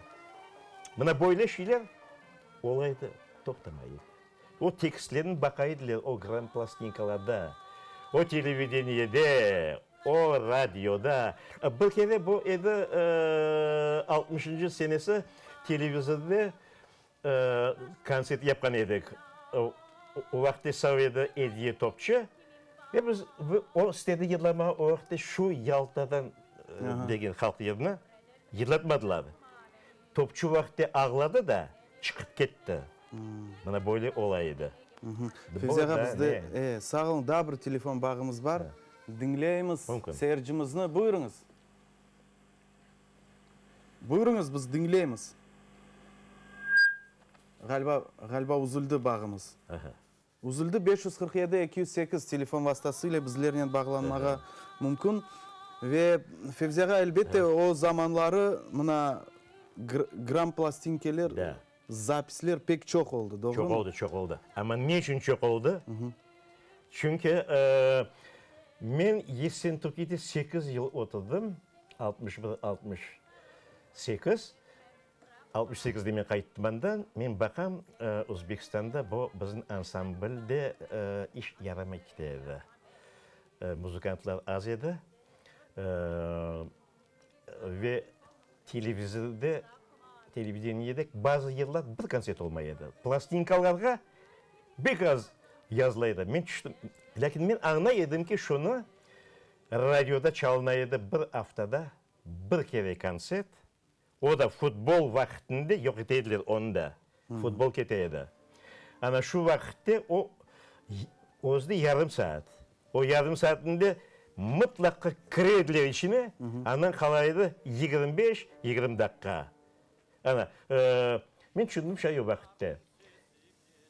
Mına böyle şeyler ola edi, toqtamay edi. O tekstlerni baqa ediler o gramplastinkalarda, o televideniyede, o radioda. Bir kere bu edi altmışıncı senesi televizorda kontsert yapqan edik. O vaqıtta sağ edi Ediye Topçı. Ve biz, o istedi yırlamağa, o vaqıtta şu Yaltadan degen halq yırını yırlatmadılar. Topçu vaqıtte ağladı da, çıqıp ketti. Mına böyle ola edi. Fevzi ağa, bizde, e, sağ oluñ, daa bir telefon bağımız bar. Diñleymiz seyircimizni. Buyurıñız. Buyurıñız, biz diñleymiz. Ğaliba, ğaliba üzüldi bağımız. Üzüldi, 547 208 telefon vastası ile bizlernen bağlanmağa mümkün. Ve Fevzi ağa, elbette, o zamanları mına gramplastinkeler, zapisler pek çoq oldı, doğrumı? Çoq oldı, çoq oldı. Amma ne içün çoq oldı? Çünki men Yessentukide sekiz yıl oturdım, 61, 68. 68 de men qayttım andan, men baqam, Özbekistanda bu bizim ansamblde iş yaramay kete edi. Muzıkantlar az edi ve televizorda, televideniyede bazı yıllar bir kontsert olmay edi. Plastinkalarğa pek az yazıla edi. Men tüştüm, lâkin men añlay edim ki, şunı radioda çalına edi bir aftada bir kere kontsert, O da futbol vaqtında yoq ete ediler onı da. Futbol kete edi. Ana şu vaqıtte o, özü de yarım saat. O yarım saatinde mıtlaqqa kire ediler içine, andan qala edi 25, 20 daqqa. Ana, men tüşündim şay o vaqıtte,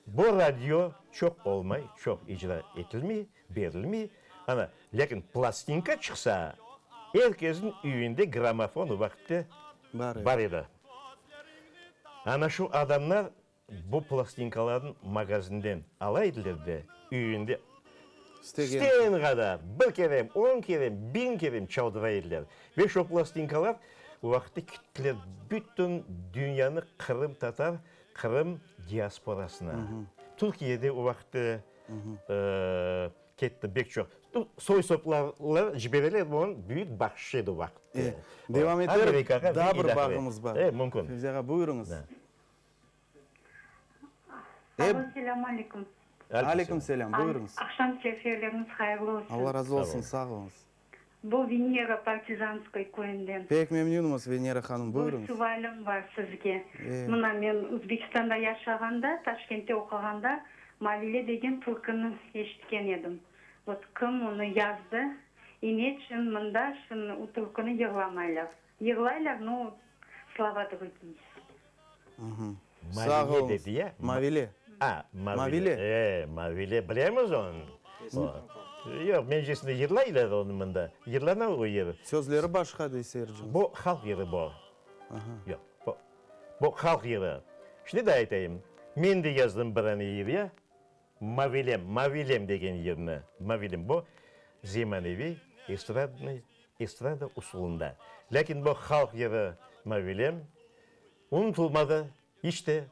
bu radio çoq olmay, çoq icra etilmey, berilmey, ana, lâkin plastinka çıqsa, er kesniñ üyünde gramofon o vaqıtte bar edi. Ana şu adamlar Bu plastinkalarnı magazinden ala ediler de, üyünde istegen qadar, bir kerem, on kerem, biñ kerem çaldıra ediler. Ve şu plastinkalar o vaqıtta kettiler bütün dünyanı qırımtatar, qırım diasporasına. Türkiyede o vaqıtta Ketti bek çoq. Soy-soplarlar cibereler, onıñ büyük bahşış edi o vaqıtte. Devam eterik, daa bir bağımız bar. E, mümkün. Fevzi ağa, buyurıñız. Alo, selâm aleyküm. Aleyküm selâm, buyurıñız. Aqşam seferleriñiz hayırlı olsun. Allah razı olsun, sağ oluñız. Bu Venera Partizanskoye köyünden. Pek memnünmiz, Venera hanım, buyurıñız. Bir sualim bar sizge. Mına men Özbekistanda yaşağanda, Taşkentte oquğanda Mavile degen türküni eşitken edim. Vot kim onı yazdı i neçün mında şimdi o türküni yırlamaylar? Yırlaylar, no slova drugiye. Sağ Mavile oluñız. dedi ya? Mavile. A, Mavile. Mavile. E, Mavile, bilemiz onı. Yoq, mencesinde yırlaylar onı mında. Yırlana o yır. Sözleri başqa, dey seyircimiz. Bu halq yırı bu. Yoq, bu, bu halq yırı. Şimdi de aytayım, men de yazdım bir ane yır ya, Mavilem, Mavilem degen yırnı, Mavilem, bu zemaneviy, estradnıy, estrada usulında. Lâkin bu halq yırı Mavilem unutılmadı iç de.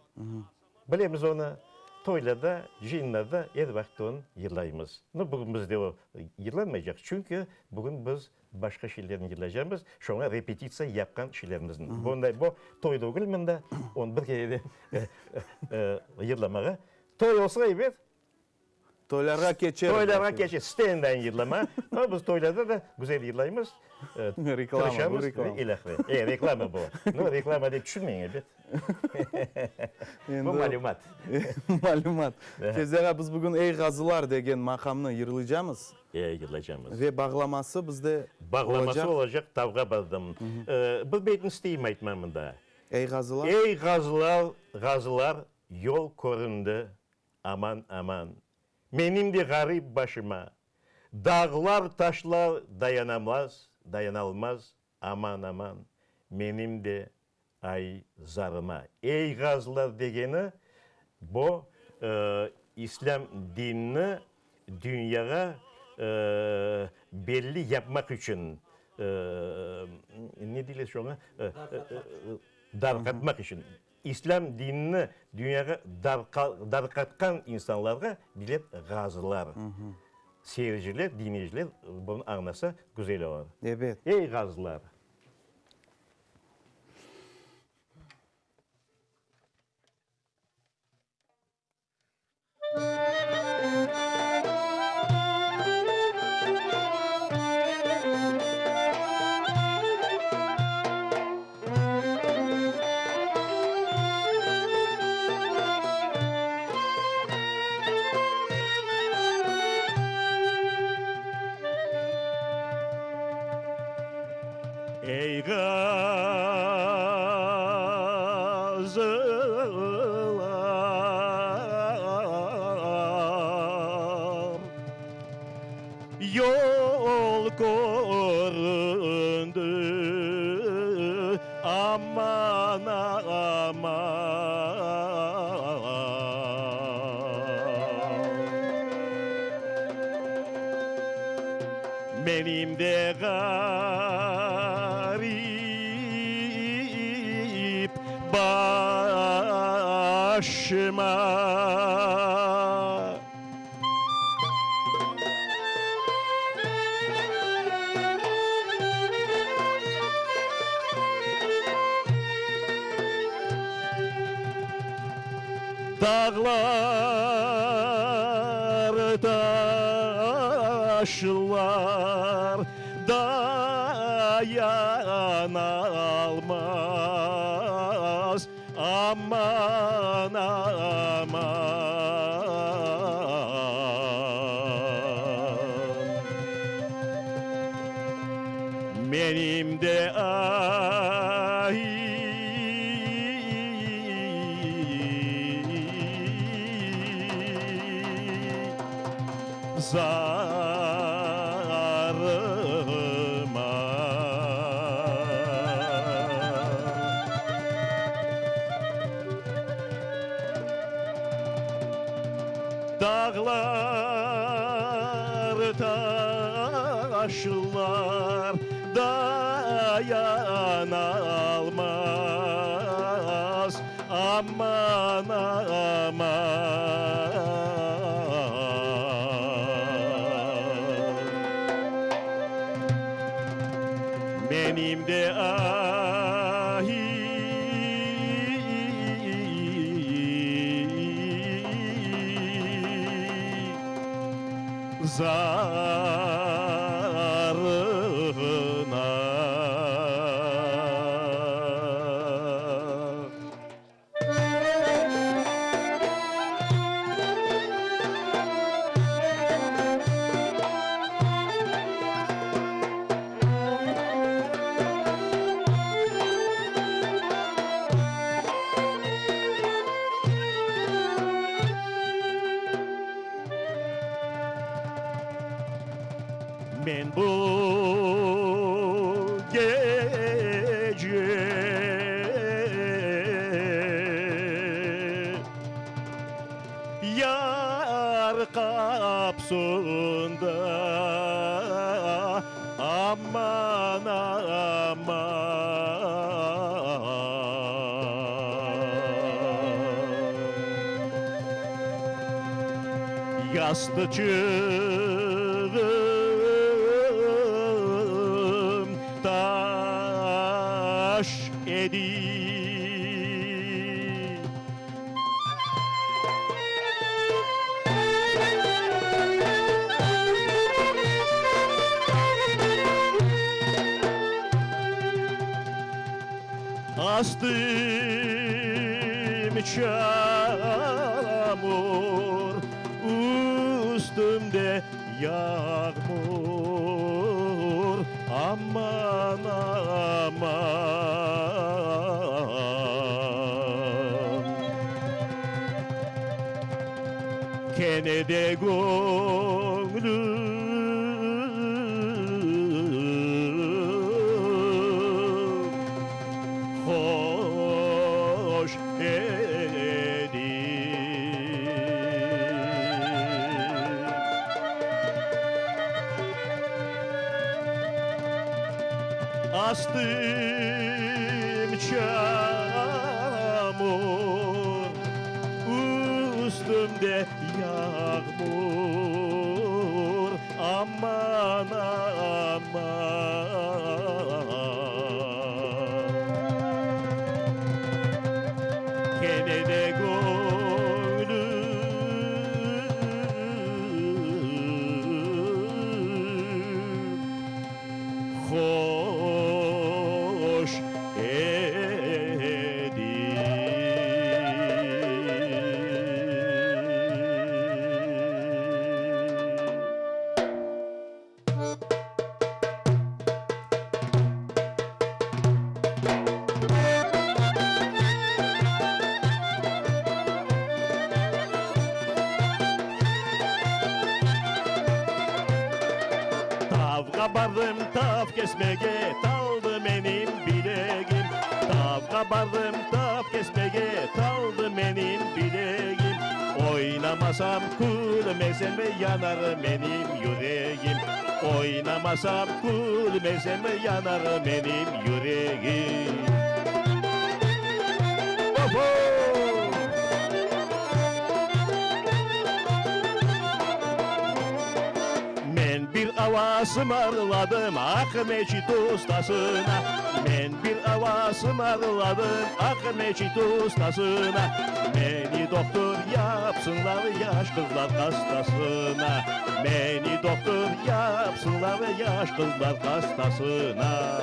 Bilemiz onı, toylarda, cıyınlarda er vaqıt onı yırlaymız. No, bugün bizde o yırlanmaycaq, çünki bugün biz başqa şeylerni yırlaycaqmız, şoña repetitsiya yapqan şeylerimizni. Bunday, bu toy degil mında, onı bir kere de yırlamağa. Toy olsa, ebet. Toylarğa keçer. Toylarğa keçer. Stendayın yırlama. Amma biz toylarda da güzel yırlaymız. Reklama, bu reklama. Ve ilâhre. E, reklama bu. No, reklama dep tüşünmeñ, ebet. Bu malümat. Malümat. Fevzi ağa, biz bugün Ey ğazılar degen maqamnı yırlaycamız. E, yırlaycamız. Ve bağlaması bizde Bağlaması olacaq, Tavğa bardım. Bir beytni isteyim aytma mında. Ey ğazılar. Ey ğazılar, ğazılar, yol köründi, aman, aman. Menim de ğarip başıma. Dağlar, taşlar dayanamaz, dayanalmaz, aman, aman. Menim de ay zarıma. Ey ğazılar degeni, bu, İslâm dinini dünyağa belli yapmaq içün, ne deyler şoña, darqatmaq içün. İslâm dinini dünyağa darqatqan insanlarğa deyler ğazılar. Seyirciler, diñleyiciler bunı añlasa güzel olur. Ebet. Ey ğazılar! Ey ğazılar, yol köründi, aman, aman. Menim de ğarip başıma. Dağlar, taşlar dayanalmaz, aman, aman. Menim de ay. Zarım ar. Dağlar, taşlar dayanalmaz, Aman, aman. Menim de ahi. Zarına. Men bu gece yar qapısında, aman, aman. Yastıçığım taş edi. Astım çamur, üstümde yağmur, aman, aman. Kene de göñlüm hoş edi. Astım çamur, üstümde yağmur, aman, aman. Kene de göñlüm hoş edi. Tavğa bardım tav kesmege, taldı menim bilegim. Tavğa bardım tav kesmege, taldı menim bilegim. Oynamasam, külmesem, yanar menim yüregim. Oynamasam, külmesem, yanar menim yüregim. Oho! Men bir ava ısmarladım Aqmeçit ustasına. Men bir ava ısmarladım Aqmeçit ustasına. Meni dohtur yapsınlar yaş qızlar hastasına. Meni dohtur yapsınlar yaş qızlar hastasına.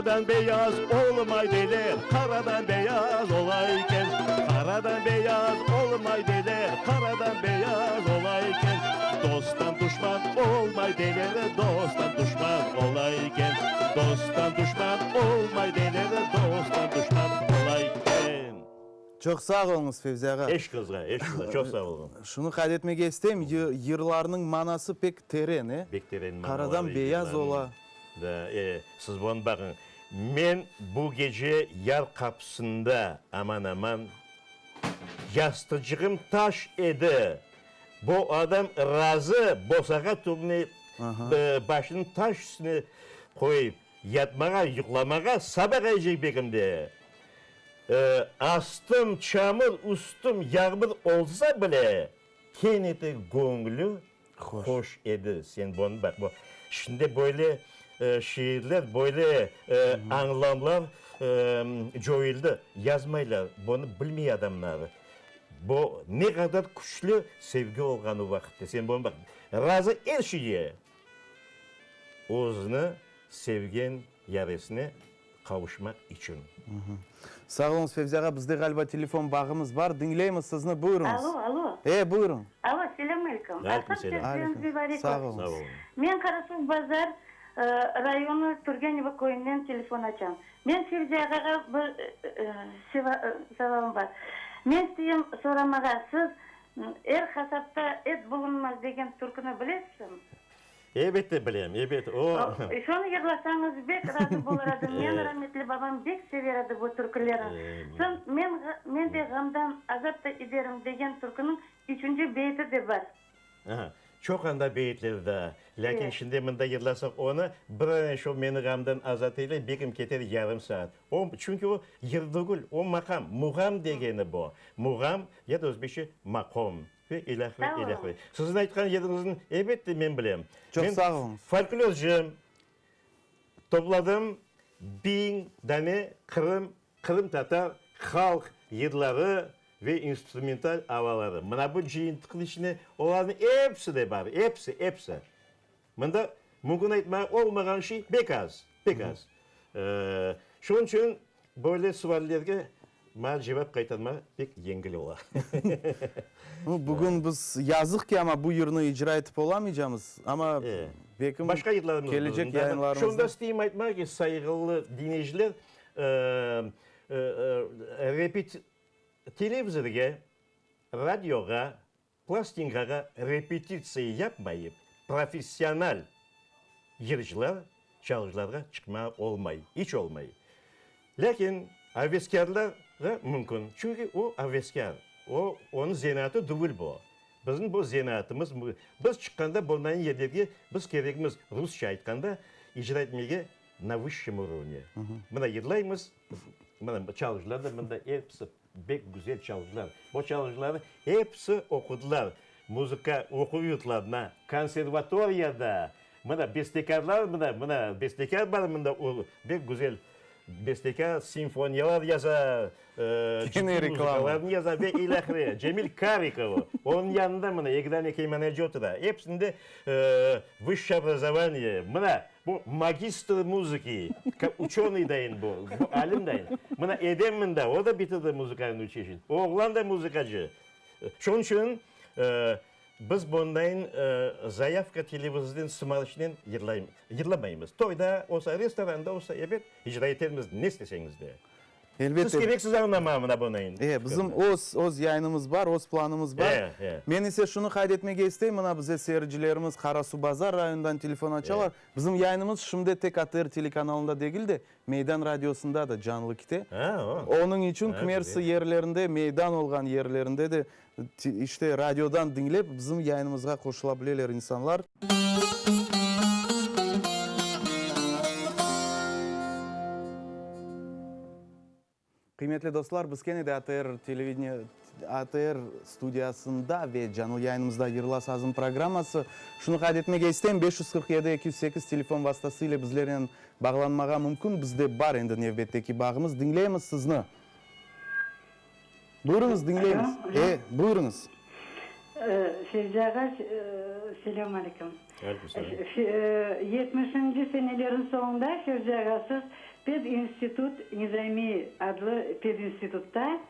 Qaradan beyaz olmay deyler, Qaradan beyaz ola eken. Qaradan beyaz olmay deyler, Qaradan beyaz ola eken. Dosttan duşman olmay deyler, Dosttan duşman ola eken. Dosttan duşman olmay deyler, Dosttan duşman ola eken. Çoq sağ oluñız, Fevzi ağa. Eşqıñızğa, eşqıñızğa, çoq sağ oluñ. Şunı qayd etmege isteyim, yırlarnıñ manası pek teren, e? Pek teren manaları. Qaradan beyaz ola. Da, e, siz bunı baqıñ. Men bu gece yar qapısında, aman-aman, yastıcığım taş edi. Bu adam razı, bosağa tübüne başını taş üstüne qoyıp yatmağa, yuqlamağa, saba qaycaq bekim de. Astım çamur, üstüm yağmur olsa bile, kene de göñlü hoş edi. Sen bunı baq, bu şimdi böyle şiirler, böyle añlamlar coyuldı, yazmaylar, bunı bilmey adamlar. Bu ne qadar küçlü sevgi olğan o vaqıtta, sen bunı baq, razı er şeyge özüni sevgen yaresine qavuşmaq içün. Sağ oluñız, Fevzi ağa, bizde ğaliba telefon bağımız bar, diñleymiz sizni, buyurıñız. Alo, alo. E, buyurıñ. Alo, selâm aleyküm. Aleyküm selâm. Aleyküm, mübarek Sağ olsun. oluñız. Sağ oluñ. Men Qarasuvbazar rayonı Turgenevo köyünden telefon açam. Men Fevzi ağağa bir savalım bar. Men isteyim soramağa, siz Er hasapta et bulunmaz degen türküni bilesizmi? Elbette bilem, ebet, o. Şonı yırlasañız bek razı bolır edim. Men rametli babam bek sever edi bu türkülerni. Soñ men men de ğamdan azap da iderim degen türküniñ üçünci beyiti de bar. Aha, çoq anda beyitler daa. Lâkin şimdi mında yırlasaq onı, bir an şu meni ğamdan azat eyle, bekim keter yarım saat. O, çünki o yır degil, o maqam, muğam degeni bu. Muğam ya da özbekçe maqom ve ilâhre, ilâhre. Siziñ aytqan yırıñıznı elbette men bilem. Çoq sağ oluñız. Men folklorcım, topladım biñ dane qırım, qırımtatar halq yırları ve instrumental avaları. Mına bu cıyıntıqnıñ içinde olarnıñ episi de bar, episi, episi. Mında mümkün aytmağa olmağan şey pek az, pek az. Şunıñ içün böyle suallerge maña cevap qaytarmaq pek yengil ola. Bugün biz, yazıq ki, amma bu yırnı icra etip olamaycamız, amma belki Başqa yırlarımız kelecek yayınlarımızda. Şunı da isteyim aytmağa ki, sayğılı diñleyiciler, repet, televizorğa, radioğa Plastinkağa repetitsiya yapmayıp, professional yırcılar, çalğıcılarğa çıqmağa olmay, iç olmay. Lâkin aveskârlarğa mümkün, çünki o aveskâr, o, onıñ zenaatı degil bu. Bizim bu zenaatımız, biz çıqqanda bundan yerlerge biz kerekmiz, rusça aytqanda, icra etmege na vısşem urovne. Mına yırlaymız, mına çalğıcılar da mında episi Bek güzel çalğıcılar. Bu çalğıcılarnı episi oqudılar muzıka oquv yurtlarına, konservatoriyada. Mına bestekârlar mına, mına bestekâr bar mında, o bek güzel bestekâr, simfoniyalar yaza, Kene ciddiy reklama. muzıkalarnı yaza ve ilâhre. Cemil Karikov, onıñ yanında mına eki dane keymaneci otura. Episinde vısşşe obrazovaniye. Mına Bu magistr muzıki, uçenıy dayın bu, bu alim dayın. Mına Edem mında, o da bitirdi muzıkalnıy uçilişeni. Oğlan da muzıkacı. Şunıñ içün biz bundayın zayavka televizordan sımarışnen yırlamaymız. Toyda olsa, restoranda olsa, ebet, icra etermiz, ne isteseñiz de. Elbette. Siz kereksiz añlama mına bunı. E, bizim öz, öz yayınımız bar, öz planımız bar. E, e. Men ise şunı qayd etmege isteyim, mına bize seyircilerimiz Qarasuvbazar rayonından telefon açalar. Bizim yayınımız şimdi tek ATR telekanalında degil de, Meydan radiosında da canlı kite. Ha, o. Onıñ içün Ha, kimersi güzel. yerlerinde, meydan olğan yerlerinde de, işte, radiodan diñlep, bizim yayınımızğa qoşula bileler insanlar. Qıymetli dostlar, biz kene de ATR televideniye, ATR studiyasında ve canlı yayınımızda Yırla sazım programması. Şunı qayd etmege isteyim, 547 208 telefon vastası ile bizlernen bağlanmağa mümkün. Bizde bar endi nevbetteki bağımız. Diñleymiz sizni. Buyurıñız, diñleymiz. Alo, E, buyurıñız. Fevzi ağa, selâm aleyküm. Aleyküm selâm. Yetmişinci senelerin soñunda, Fevzi ağa, siz. Pedinstitut, Nizamiy adlı pedinstitutta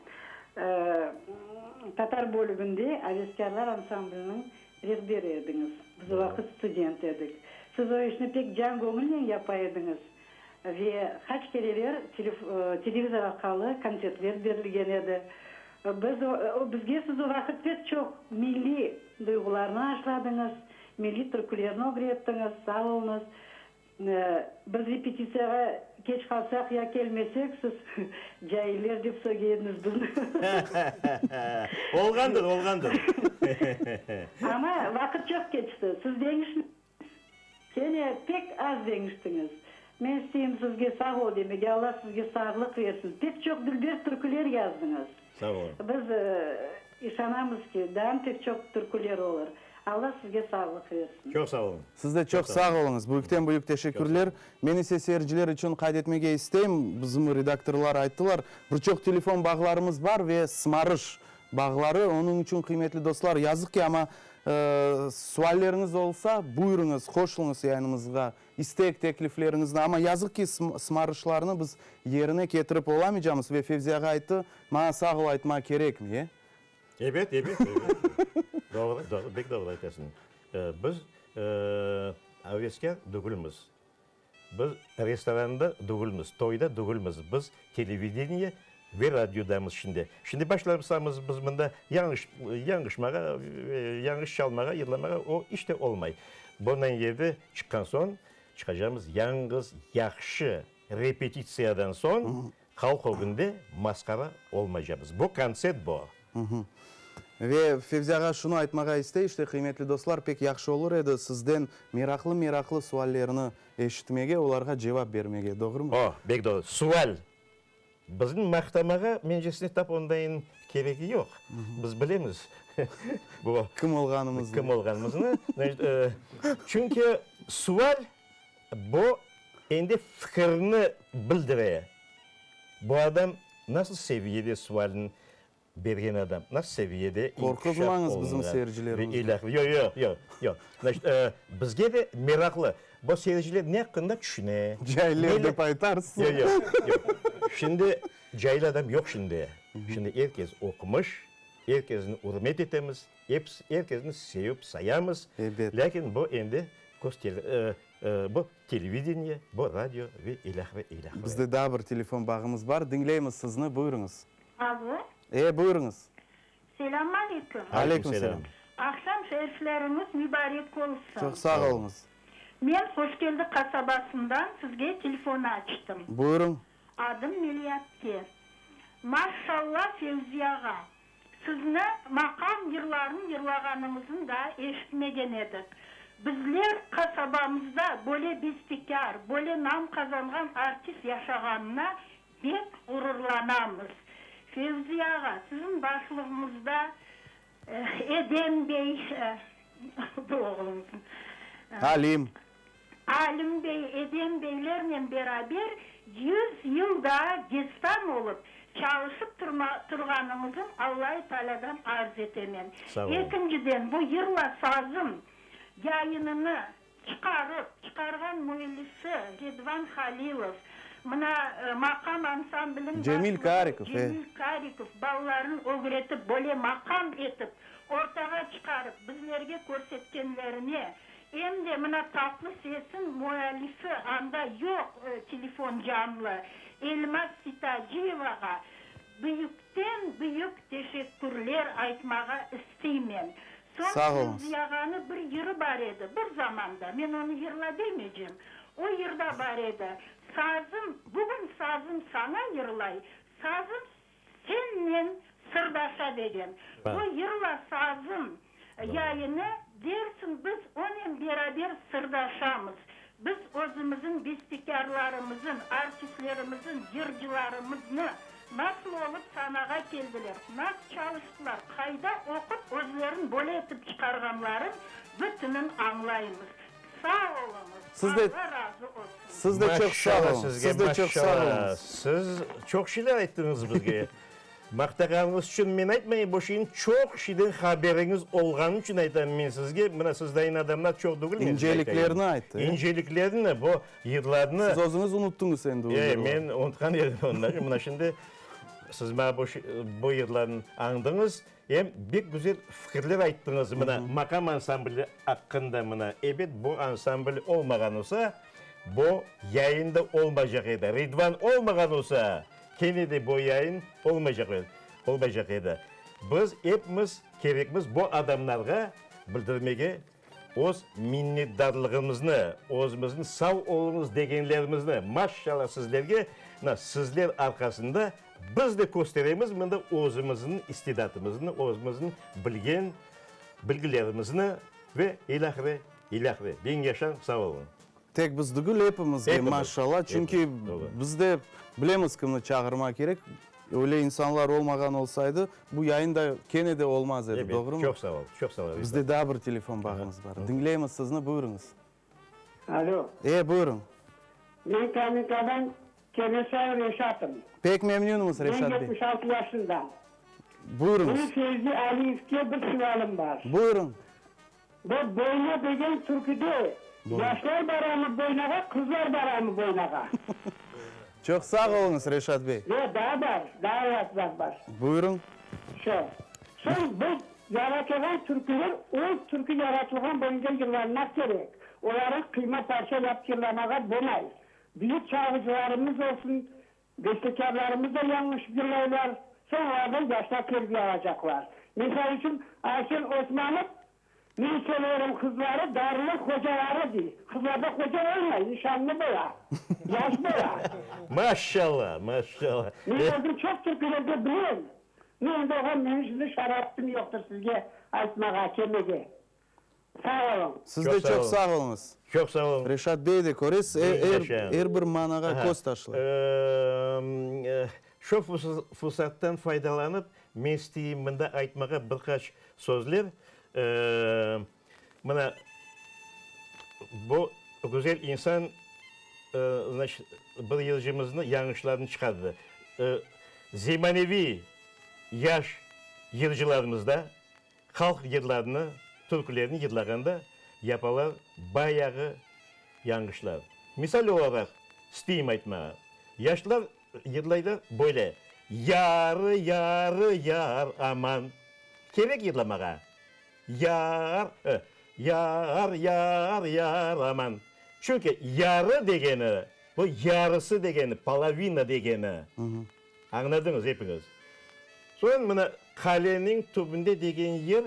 tatar bölüginde Aveskârlar ansambliniñ rehberi ediñiz. Biz o vaqıt student edik. Siz o işni pek can-göñülnen yapa ediñiz ve qaç kereler televizor arqalı kontsertler berilgen edi. Biz o, bizge siz o vaqıt pek çoq milliy duyğularnı aşladıñız, milliy türkülerni ögrettiñiz, sağ oluñız. Biz repetitsiyağa keç qalsaq ya kelmesek, siz cailler dep söge ediñiz bizni. Olğandır, olğandır. Amma vaqıt çoq keçti, siz deñişmediñiz. Kene pek az deñiştiñiz. Men isteyim sizge sağ ol demege, Alla sizge sağlıq versin. Pek çoq dülber türküler yazdıñız. Sağ olun. Biz işanamız ki, daa pek çoq türküler olur. Alla sizge sağlıq versin. Çoq sağ olun. Siz de çoq sağ oluñız. Büyükten büyük teşekkürler. Men ise seyirciler içün qayd etmege isteyim, bizim redaktorlar ayttılar, bir çoq telefon bağlarımız bar ve sımarış bağları, onıñ içün, qıymetli dostlar, yazıq ki, amma sualleriñiz olsa, buyurıñız, qoşulıñız yayınımızğa, istek, teklifleriñizni, amma yazıq ki, sımarışlarnı biz yerine ketirip olamaycamız ve Fevzi ağa ayttı, maña sağ ol aytma kerekmi, e? Ebet, ebet, ebet. Doğru, doğru, bek doğru aytasıñ. Biz aveskâr degilmiz. Biz restoranda degilmiz, toyda degilmiz. Biz televideniye ve radiodamız şimdi. Şimdi başlasamız biz mında yañlış, yañlışmağa, yañlış çalmağa, yırlamağa, o iç de olmay. Bundan yerde çıqqan soñ çıqacamız yañğız yahşı repetitsiyadan soñ Halq ögünde masqara olmaycamız. Bu kontsert bu. Ve Fevzi ağa şunı aytmağa istey, işte, qıymetli dostlar, pek yahşı olur edi sizden meraqlı-meraqlı suallerni eşitmege, olarğa cevap bermege, doğrumı? O, bek doğru. Sual. Bizni maqtamağa, mencesine, tap ondayın keregi yoq. Biz bilemiz bu. Kim olğanımıznı. Kim olğanımıznı. Çünki sual Bu endi fikirni bildire. Bu adam nasıl seviyede sualni bergen adam, nasıl seviyede inkişaf Qorquzmañız bizim olunğan ve seyircilerimizni. ilâhre. Yoq, yoq, yoq, yoq. Znaçit, bizge de meraqlı, bu seyirciler ne aqqında tüşüne, Cailler neler. dep aytarsız. Yoq, yoq, yoq. Şimdi cail adam yoq şimdi. Şimdi er kes oqumış, er kesni ürmet etemiz, episi, er kesni sevip sayamız. Ebet. Lâkin bu endi Köz bu televideniye, bu radio ve ilâhre, ilâhre. Bizde daa bir telefon bağımız bar. Diñleymiz sizni, buyurıñız. Alo. E, buyurıñız. Selâm aleyküm. Aleyküm selâm. Aqşam şerifleriñiz mübarek olsun. Çoq sağ oluñız. Men Hoşkeldi qasabasından sizge telefon açtım. Buyurıñ. Adım Meliatte. Maşşalla Fevzi ağa. Sizni maqam yırların yırlağanıñıznı daa eşitmegen edik. Bizler qasabamızda böyle bestekâr, böyle nam qazanğan artist yaşağanına bek ğururlanamız. Fevzi ağa, siziñ başlığıñızda Edem bey, bu oğluñıznıñ. Alim. Alim bey, Edem beylernen beraber yüz yıl daa destan olıp çalışıp turğanıñızın Allai Taalâdan arz etemen. Sağ olun. Ekinciden, bu Yırla sazım yayınını çıqarıp, çıqarğan müellisi Redvan Halilov, mına maqam ansambliniñ Cemil başlığı Karikov, e. Cemil Karikov balaların ögretip, böyle maqam etip ortağa çıqarıp bizlerge körsetkenlerine, Em de mına Tatlı sesin müellifi, anda yoq telefon canlı, Elmaz Sitaciyevağa büyükten büyük teşekkürler aytmağa isteymen. Soñ Sağ oluñız. Fevzi ağanı bir yırı bar edi, bir zamanda, men onı yırla demeycem, o yırda bar edi, Sazım, bugün sazım saña yırlay, sazım Sennen sırdaşa degen. Bu Yırla sazım yayını dersin biz onen beraber sırdaşamız. Biz özümizin bestekârlarımızın, artistlerimizin, yırcılarımıznı nasıl olıp sanağa keldiler, nasıl çalıştılar, qayda oqup özlerin böyle etip çıqarğanların bütünin añlaymız. Sağ oluñız. Siz de, Alla razı olsun. siz de çoq sağ Maşşalla oluñ. sizge, Siz de çoq sağ maşşalla. oluñız. Siz çoq şeyler ayttıñız bizge. Maqtağanıñız içün men aytmayım, bu şeyin çoq şeyden haberiñiz olğanı içün aytam men sizge, mına sizdayın adamlar çoq degil, men sizge aytayım. İnceliklerni ayttı, e? İnceliklerni, bu yırlarnı. Siz özüñiz unuttıñız endi o E, yırlarnı. men unutqan edim onları, mına şimdi siz maña bu bu yırlarnı añdıñız, em bek güzel fikirler ayttıñız, mına maqam ansambli aqqında, mına, ebet, bu ansambl olmağan olsa, bu yayın da olmaycaq edi, Ridvan olmağan olsa, Kene de bu yayın olmaycaq olmaycaq edi. Biz epimiz kerekmiz bu adamlarğa bildirmege öz minnetdarlığımıznı, özümüzni sav oluñız degenlerimizni. Maşşalla sizlerge, mına sizler arqasında biz de kösteremiz mında özümüzniñ istidatımıznı, özümüzniñ bilgen bilgilerimizni ve ilâhre, ilâhre. Biñ yaşañ, sav oluñ. Tek biz degil, epimizge, Epimiz, maşşalla, çünki epimiz, doğru. biz de bilemiz kimni çağırmaq kerek. Öyle insanlar olmağan olsaydı, bu yayın da kene de olmaz edi, Ebet, doğrumı? çoq sağ ol, çoq sağ ol, Rifat. Bizde daa bir telefon bağımız bar. Diñleymiz sizni, buyurıñız. Alo. E, buyurıñ. Men Kamenkadan Kenesay Reşatım. Pek memnünmiz, Men Reşat bey. 76 yaşındam. Buyurıñız. Menim Fevzi Aliyevke bir sualım bar. Buyurıñ. Bu Boyna degen türküde yaşlar baramı boynağa, qızlar baramı boynağa? Çoq sağ oluñız, Reşat bey. Yoq, daa bar, daa laflar bar. Buyurıñ. Şo. Soñ bu yaratılğan türküler öz türkü yaratılğan boyunca yırlanmaq kerek. Oları qıyma parça yapıp yırlamağa bolmay. Büyük çalğıcılarımız olsun, Bestekârlarımız da yañlış yırlaylar, soñ olardan yaşlar terbiye alacaqlar. Misal içün, Arsen Osmanov Men severim qızları, darılır qocaları dey. Qızlarda qoca olmay, nişanlı bola, yaş bola. Maşşalla, maşşalla. Men özüm çoq türkülerge bilem. Men endi oğlan, menim şimdi şaraitim yoqtır sizge aytmağa, kelmege. Sağ oluñ. Siz de çoq sağ oluñız. Çoq sağ oluñ. Reşat bey de köresiz, er, er bir manağa köz taşlay. Şu fursattan faydalanıp, men isteyim mında aytmağa bir qaç sözler. Mına, bu güzel insan, znaçit, bir yırcımıznı yañlışlarını çıqardı. Zemaneviy yaş yırcılarımızda Halq yırlarını, türkülerini yırlağanda yapalar bayağı yañğışlar. Misal olaraq, isteyim aytmağa, yaşlar yırlaylar böyle, Yar, yar, yar, aman. Kerek yırlamağa, Yar, yar, yar, yar, aman. Çünki yarı degeni, bu yarısı degeni, polovina degeni. Añladıñız epiñiz. Soñ mına qaleniñ tübünde degen yer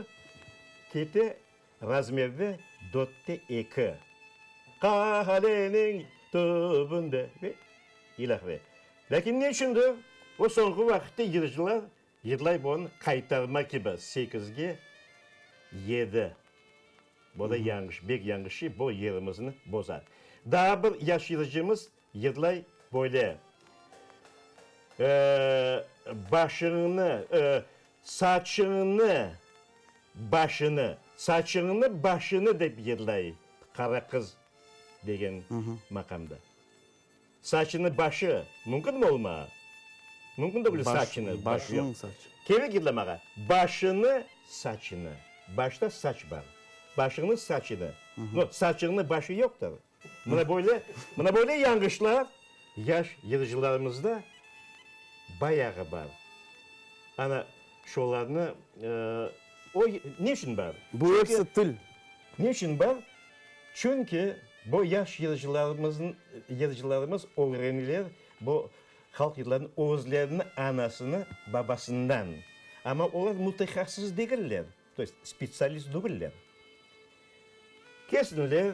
kete razmerde dörtte eki. Qaleniñ tübünde ve ilâhre. Lâkin ne içündir o soñki vaqıtta yırcılar yırlay bunı qaytarma kibi sekizge yedi. Bu da yañlış, bek yañlış şey, bu yırımıznı boza. Daa bir yaş yırcımız Yırlay böyle, Başıñnı, saçıñnı, başını, saçıñnı, başını dep yırlay Qara qız degen maqamda. Saçını, başı mümkünmi olmağa? Mümkün degil saçını, başı yoq. Kerek yırlamağa, başını, saçını. Başta saç bar. Başıñnı, saçını. No, saçıñnı, başı yoqtır. Mına böyle, mına böyle yañğışlar yaş yırcılarımızda bayağı bar. Ana, şolarnı, o, ne içün bar? Bu episi til. Ne içün bar? Çünki bu yaş yırcılarımıznıñ, yırcılarımız ögreneler bu halq yırlarını özleriniñ anasını, babasından. Amma olar mütehassıs degiller, to est spetsialist degiller. Kesinler,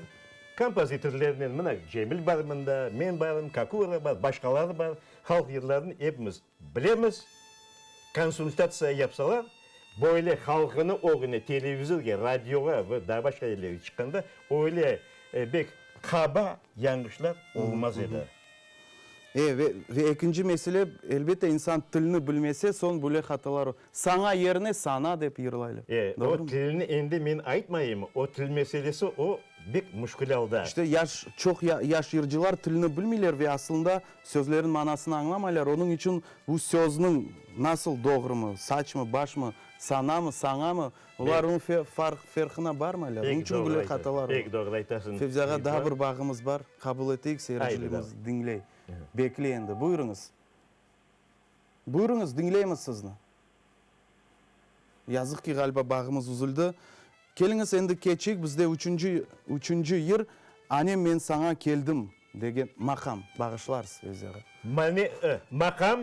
kompozitorlernen, mına Cemil bar mında, men barım, Kakura bar, başqaları bar, halq yırlarını epimiz bilemiz, konsultatsiya yapsalar, böyle halqını ögüne, televizorge, radioğa ve daa başqa yerlerge çıqqanda öyle bek qaba yañğışlar olmaz edi. E, ve, ve ekinci mesele, elbette, insan tilni bilmese, soñ böyle hatalar, saña yerine sana dep yırlaylar. E, o Doğrumı? tilni endi men aytmayım, o til meselesi, o bek müşkül alda. İşte, yaş, çoq yaş yırcılar tilni bilmeyler ve aslında sözlerniñ manasını añlamaylar, onıñ içün bu sözniñ nasıl doğrumı, saçmı, başmı, sanamı, sañamı, olar onıñ farq, ferqına barmaylar, onıñ Pek içün doğru böyle aytasıñ, hatalar ola. pek doğru aytasıñ, Fevzi ağa, daa Ridvan. bir bağımız bar, qabul eteyik, Haydi, seyircilerimiz davay. diñley, bekley endi. Buyurıñız. Buyurıñız, diñleymiz sizni. Yazıq ki, ğaliba bağımız üzüldi. Keliñiz, endi keçeyik, bizde üçünci, üçünci yır, Anem, men saña keldim degen maqam. Bağışlarsız, Fevzi ağa. Mane, e, maqam,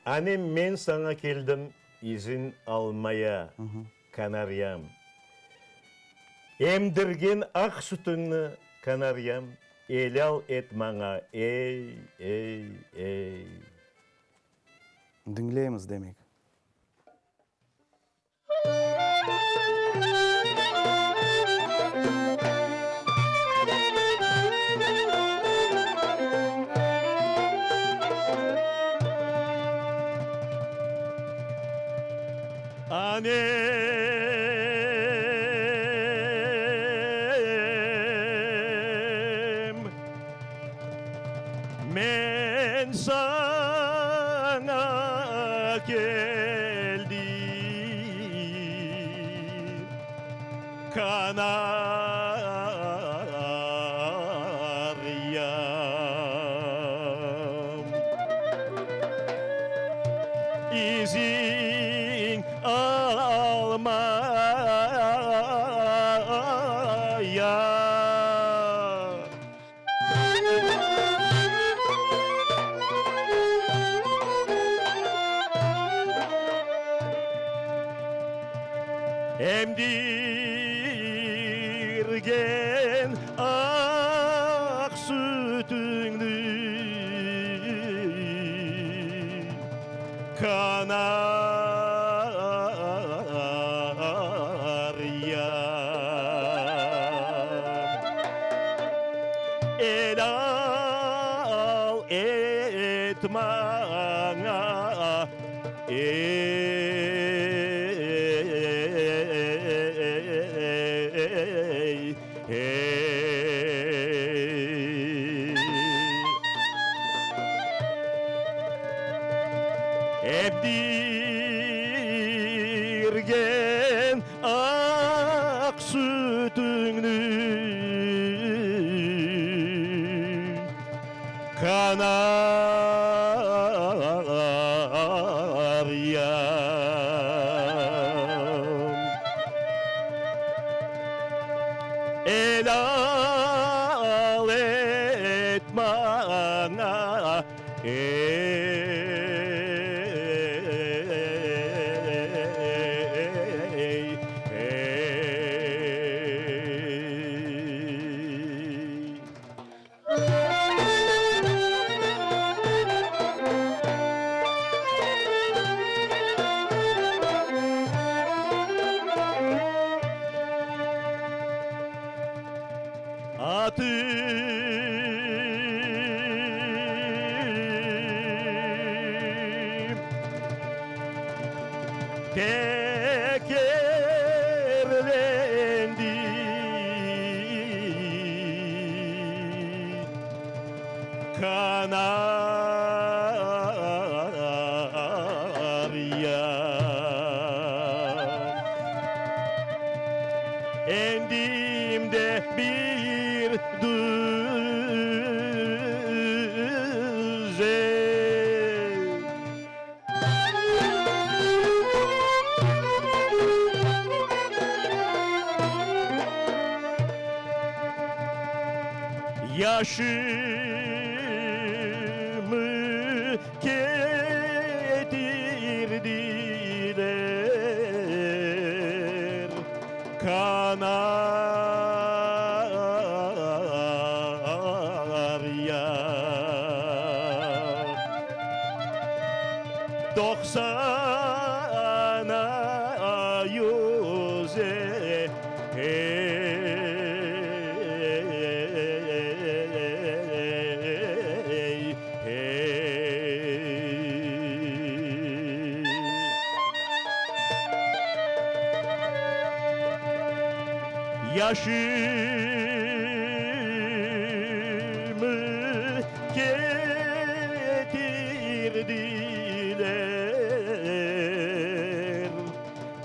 Anem, men saña keldim izin almaya, kanaryam. Emdirgen aq sütüñni, kanaryam, elâl et maña, ey, ey, ey. Diñleymiz, demek. Anem, men saña keldim, Kanaryam. İzin almaya. Emdirgen aq sütüñni Kanaryam. Elâl et maña, ey, ey. Emdirgen aq sütüñni Kanaryam. Elâl et maña, Ey, ey. Atım tekerlendi, Kanaryam. Endimde bir düzen. Yaşımı ketirdiler Kanaryam. Doqsana yüze ey, ey, ey. Yaşımı ketirdiler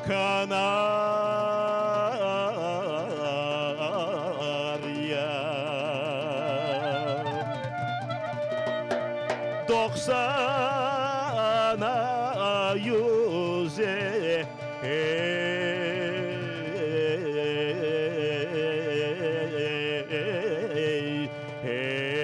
Kanarya. Doqsana yüze. Ey, ey.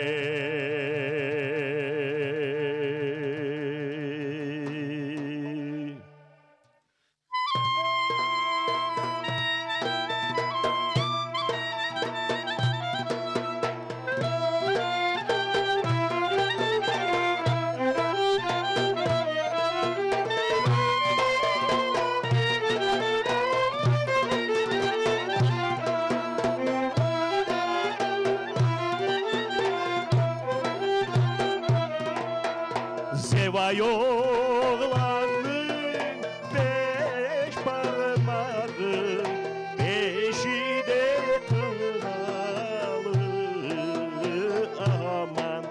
Zevay oğlannıñ beş parmağı, Beşi de qınalı, aman.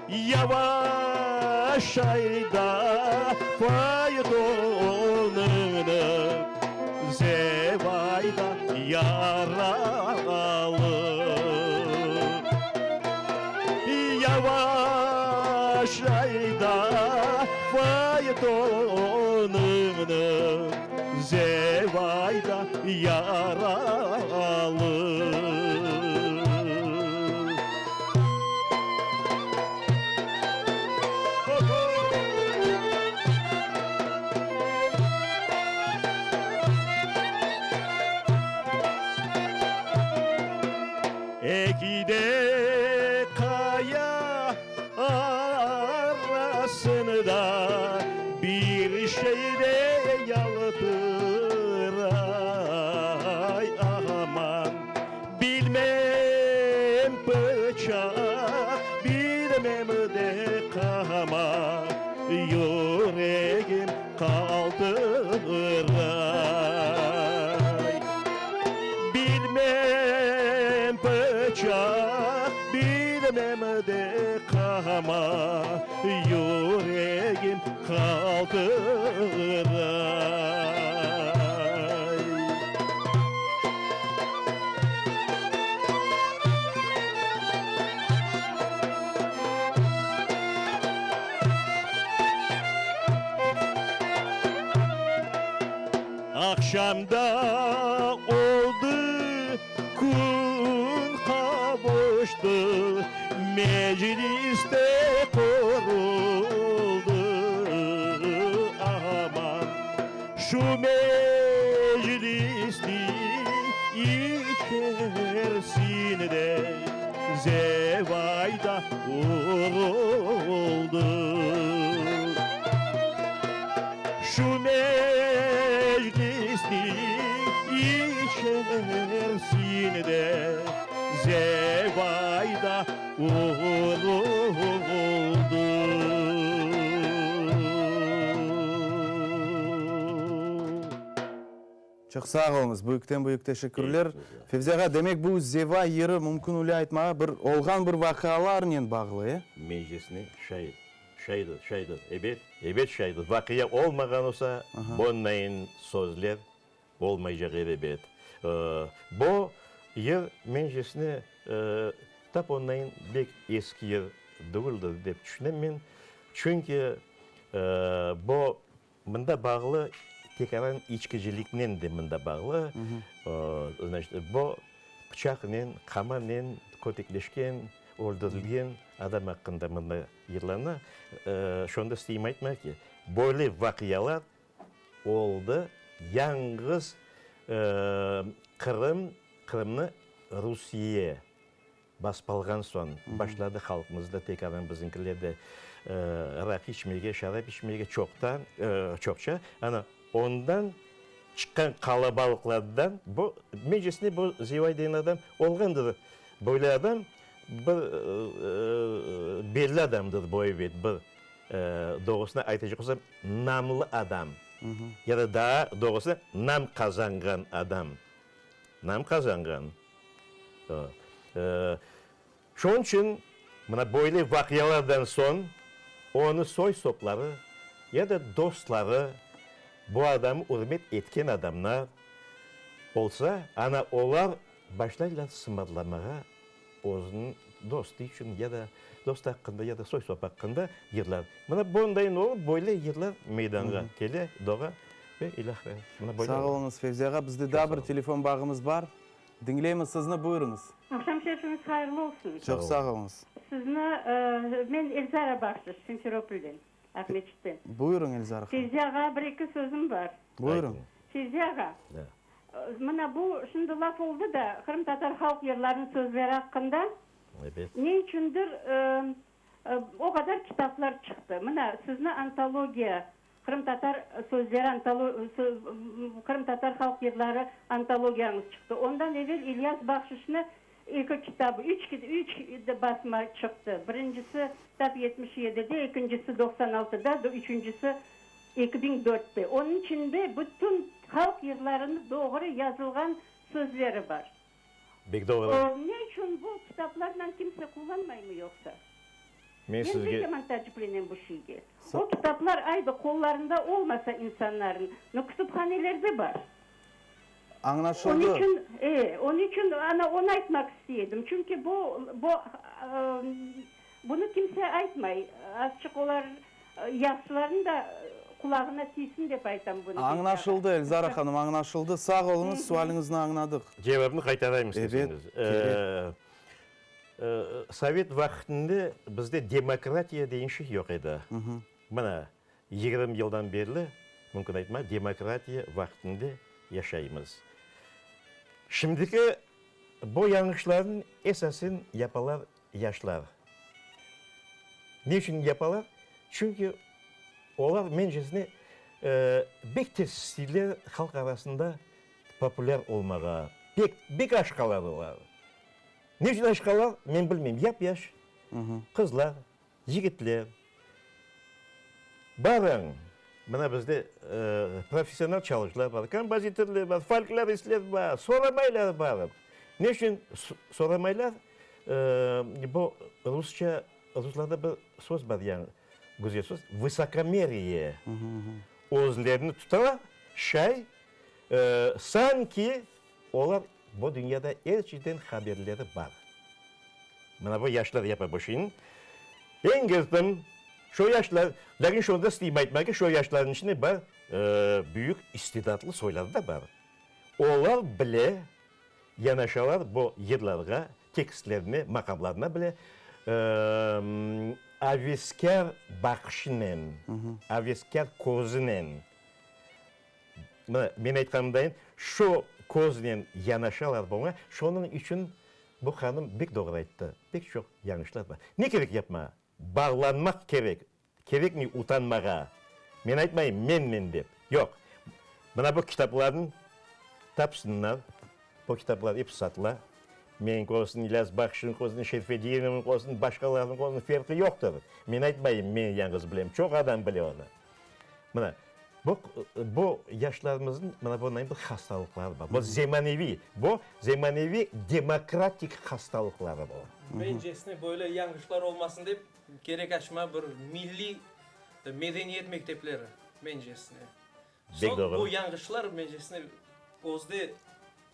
Yavaş ayda faytonıñnı, Zevayda yaralı. Yavaş ayda faytonıñnı, Zevayda yaralı. Eki de qaya arasında bir şey de yaltıray, aman. Bilmem pıçaq, bilmem de qama, Yüregim qaltıray. Bilmem pıçaq, bilmem de qama, Yüregim qaltıray. Aqşamda oldı, kün qavuştı, Meclis de quruldı, aman. Şu meclisniñ içersinde zevayda uruldı. Şu meclisniñ içersinde zevayda uruldı. Çoq sağ oluñız, büyükten-büyük teşekkürler. Fevzi ağa, demek bu Zeva yırı mümkün öyle aytmağa bir olğan bir vaqialarnen bağlı, e? Meclisni şay, şaydır, şaydır, ebet, ebet şaydır. Vaqia olmağan olsa, bonnayın sözler Olmaycaq elebet. Bo yer mencesine tap ondayın bek eski yer degildir dep tüşünem men. Çünki bo mında bağlı tekaran içkiciliknen de mında bağlı. Znaçit, bo pıçaqnen, qamanen kötekleşken, öldürilgen adam aqqında mında yırlana. Şonda isteyim aytmaq ki, böyle vaqialar oldı, yañğız Qırım, Qırımnı Rusiye basıp alğan soñ başladı halqımızda tekaran bizimkiler de raqı içmege, şarap içmege çoqtan, çoqça. Ana, ondan çıqqan qalabalıqlardan bu, meclisinde bu Zivay degen adam olğandır. Böyle adam bir belli adamdır bu ebet, bir doğrusını aytacaq olsam, Namlı adam, ya da daa doğrusı nam qazanğan adam. Nam qazanğan. Şunıñ içün mına böyle vaqialardan soñ onı soy-sopları ya da dostları, bu adamı ürmet etken adamlar olsa, ana olar başlaylar sımarlamağa özüniñ dostu içün ya da dostu aqqında ya da soy-sop aqqında yırlar. Mına bundayın olıp böyle yırlar meydanğa kele, doğa ve ilâhre. Mına böyle Sağ ola. oluñız, Fevzi ağa. Bizde daa bir telefon bağımız bar. Diñleymiz sizni, buyurıñız. Aqşam şerifiñiz hayırlı olsun. Çoq sağ oluñız. Sizni, men Elzara Bahşış, Simferopolden, Aqmeçitten. Buyurıñ, Elzara hanım. Fevzi ağa, bir-eki sözüm bar. Buyurıñ. Fevzi ağa, mına bu şimdi laf oldı da, qırımtatar halq yırlarınıñ sözleri aqqında. Ebet. Ne içündir o qadar kitaplar çıqtı. Mına, sizni antologiya Qırımtatar sözleri Qırımtatar halq yırları antologiyañız çıqtı. Ondan evel İlyas Bahşışnı eki kitabı, üç üç basma çıqtı. Birincisi kitap 77-de, ekincisi 96-da, üçüncisi 2004-te. Onıñ içinde bütün halq yırlarını doğru yazılğan sözleri bar. Bek doğru. Ne içün bu kitaplarla kimse qullanmaymı yoqsa? Men Men sizge. pek yaman taaciplenem bu şeyge. O kitaplar aydı qollarında olmasa insanların, no kütüphanelerde bar. Añlaşıldı. Onıñ içün, e, onıñ içün ana onı aytmaq istey edim. Çünki bu, bu, bunı kimse aytmay. Azçıq olar yahşılarnıñ da qulağına tiysin dep aytam bunı. Añlaşıldı, Elzara hanım, añlaşıldı. Sağ oluñız, sualiñizni añladıq. Cevapnı qaytarayım Ebet, isteseñiz. kerek. Sovet vaqtında bizde demokratiya degen şey yoq edi. Mına, 20 yıldan berli, mümkün aytmaq, demokratiya vaqtında yaşaymız. Şimdiki bu yañlışlarnıñ esasen yapalar yaşlar. Ne içün yapalar? Çünki olar, mencesine, bek tez isteyler halq arasında populâr olmağa. Pek, bek aşqalar olar. Ne içün aşqalar, men bilmeyim. Yap-yaş qızlar, yigitler. Barıñ, mına bizde professional çalğıcılar bar, kompozitorlar bar, folkloristler bar, soramaylar barıp. Ne içün soramaylar? Bu rusça, ruslarda bir söz bar, yani güzel söz, vısokomeriye. Özlerini tutalar, şay, sanki olar Bu dünyada er şeyden haberleri bar. Mına bu yaşlar yapa bu şeyni. Eñ gezdim, şo yaşlar, lâkin şonı da isteyim aytmağa ki, şo yaşlarnıñ içinde bar büyük istidatlı soylar da bar. Olar bile yanaşalar bu yırlarğa, tekstlerine, maqamlarına bile aveskâr baqışınen, aveskâr közünen. Mına, men aytqanımdayın, şu köznen yanaşalar buña, şonıñ içün bu hanım bek doğru ayttı, pek çoq yañlışlar bar. Ne kerek yapmağa? Bağlanmaq kerek, kerekmey utanmağa. Men aytmayım, menmen dep, yoq. Mına bu kitaplarnı tapsınlar, bu kitaplar ep satıla. Meniñki olsun, İlyas Bahşışnıñki olsun, Şerfedinovnıñki olsun, başqalarnıñki olsun, ferqi yoqtır. Men aytmayım, men yañğız bilem, çoq adam bile onı. Mına, bu, bu yaşlarımıznıñ mına bunday bir hastalıqları bar. Bu zemaneviy, bu zemaneviy demokratik hastalıqları bu. Mencesine, böyle yañlışlar olmasın dep, kerek açma bir milliy medeniyet mektepleri, mencesine. Bek Soñ doğru. bu yañlışlar, mencesine, özde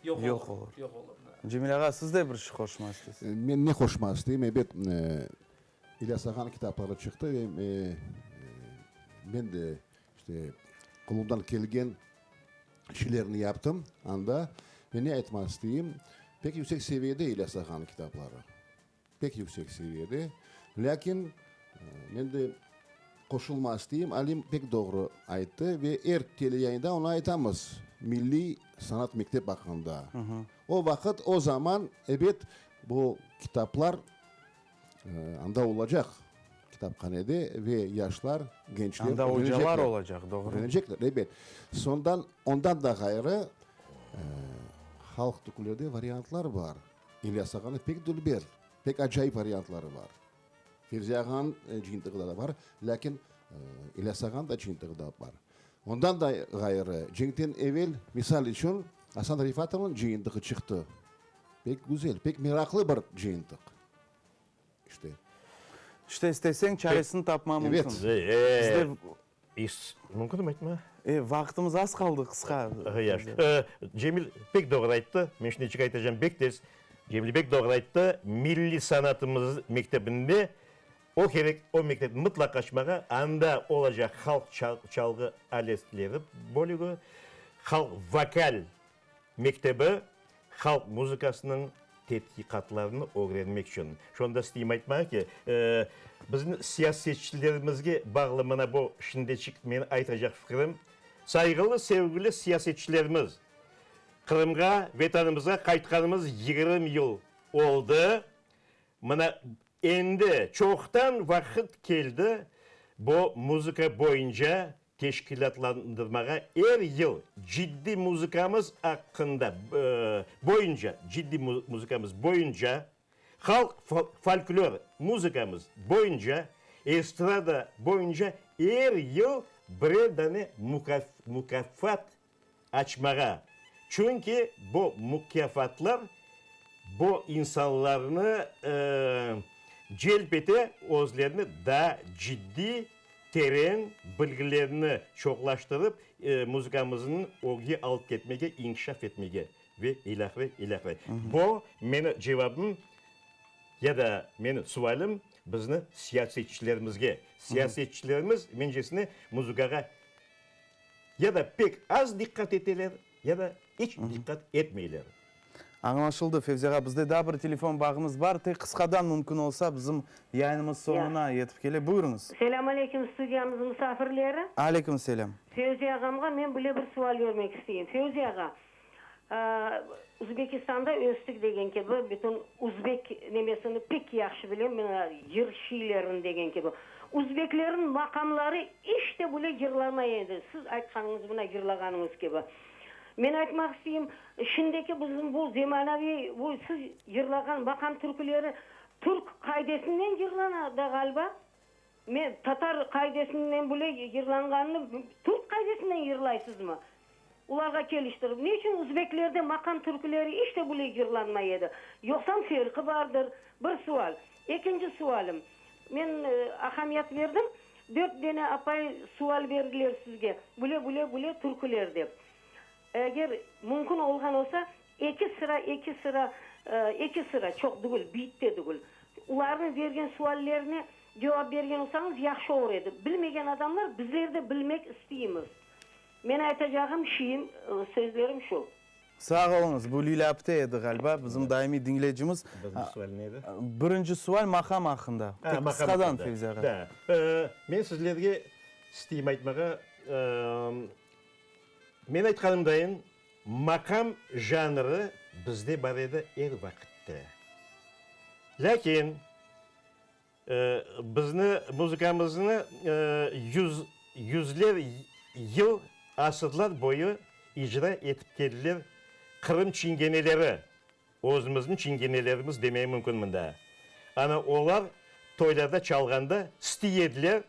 yoq olur. Yoq olur. Yoq olur, da. Cemil ağa, siz de bir şey qoşma isteysiz? Men ne qoşma isteyim? Ebet, İlyas ağanıñ kitapları çıqtı ve men de işte qolumdan kelgen şeylerni yaptım anda. Ve ne aytmaq isteyim, pek yüksek seviyede İlyas ağanıñ kitapları, pek yüksek seviyede. Lâkin men de qoşulmaq isteyim, Alim pek doğru ayttı ve er teleyayında onı aytamız, milliy sanat mektep aqqında. O vaqıt, o zaman, ebet, bu kitaplar Anda olacaq kitaphanede ve yaşlar, gençler Anda ocalar olacaq, doğru. Ögrenecekler, ebet. Sondan, ondan da ğayrı, halq türkülerde variantlar bar. İlyas ağanıñ pek dülber, pek acayip variantları bar. Fevzi ağanıñ cıyıntığı da bar, lâkin İlyas ağanıñ da cıyıntığı da bar. Ondan da ğayrı, cenkten evel, misal içün. Asan Refatovnıñ cıyıntığı çıqtı. Pek güzel, pek meraqlı bir cıyıntıq. İşte. İşte, isteseñ, çaresini tapma mümkün. Evet. Bizde Mümkünmi aytma? E, vaqtımız az qaldı, qısqa. Yaş. Cemil pek doğru ayttı. Men şimdi neçik aytacağım pek tez. Cemil pek doğru ayttı. Milliy sanatımız mektebinde o kerek, o mektepni mıtlaq açmağa, anda olacaq halq çalğı aletleri bölügi, halq vokal mektebi, halq muzıkasınıñ tedqiqatlarını ögrenmek içün. Şonı da isteyim aytmağa ki, bizim siyasetçilerimizge bağlı mına bu şimdiçik menim aytacaq fikirim, sayğılı, sevgili siyasetçilerimiz, Qırımğa, Vetanımızğa qaytqanımız 20 yıl oldı, mına endi çoqtan vaqıt keldi bu muzıka boyunca teşkilâtlandırmağa er yıl ciddiy muzıkamız aqqında boyunca ciddiy muzıkamız boyunca, halq folklor muzıkamız boyunca, estrada boyunca er yıl birer dane mukâfat açmağa. Çünki bu mukâfatlar bu insanlarnı celp ete, özlerini daa ciddiy, teren bilgilerini çoqlaştırıp, muzıkamıznı ögge alıp ketmege, inkişaf etmege ve ilâhre, ilâhre. Bu meni cevabım ya da meni sualim bizni siyasetçilerimizge. Siyasetçilerimiz, mencesine, muzıkağa Ya da pek az diqqat eteler, ya da iç diqqat etmeyler. Añlaşıldı, Fevzi ağa. Bizde daa bir telefon bağımız bar. Tek qısqadan mümkün olsa, bizim yayınımız soñuna yetip kele. Buyurıñız. Selâm aleyküm, studiyamız musafirleri. Aleyküm selâm. Fevzi ağamğa men bile bir sual bermek isteyim. Fevzi ağa, Uzbekistanda östik degen kibi, bütün uzbek nemesini pek yahşı bilem, mına yır şiylerini degen kibi. Uzbeklerniñ maqamları iç te bile yırlamay edi, siz aytqanıñız, mına yırlağanıñız kibi. Men aytmaq isteyim, şimdiki bizim bu zemanaviy, bu siz yırlağan maqam türküleri türk qaidesinen yırlana da ğaliba? Men tatar qaidesinen bile yırlanğanını türk qaidesinen yırlaysızmı? Olarğa keliştirip. Ne içün uzbeklerde maqam türküleri iç te bile yırlanmay edi? Yoqsam ferqi bardır? Bir sual. Ekinci sualim. Men ahamiyat berdim, dört dene apay sual berdiler sizge, bile bile bile türküler dep. Eger mümkün olğan olsa, eki sıra, eki sıra, eki sıra, çoq tügül, bitte tügül, olarnıñ bergen suallerine cevap bergen olsañız yahşı olur edi. Bilmegen adamlar, bizler de bilmek isteymiz. Men aytacağım şiyim, sözlerim şu. Sağ oluñız. Bu Lilâ apte edi, ğaliba, bizim daimiy diñleyicimiz. Birinci sual ne edi? Birinci sual maqam aqqında. Ha, Tek maqam qısqadan, aqqında. Fevzi ağa. Da. Men sizlerge isteyim aytmağa, Men aytqanımdayın, maqam janrı bizde bar edi er vaqıtta. Lâkin bizni muzıkamıznı yüz, yüzler yıl, asırlar boyu icra etip keldiler Qırım çingeneleri, özümizniñ çingenelerimiz demeye mümkün mında. Ana olar toylarda çalğanda istiy ediler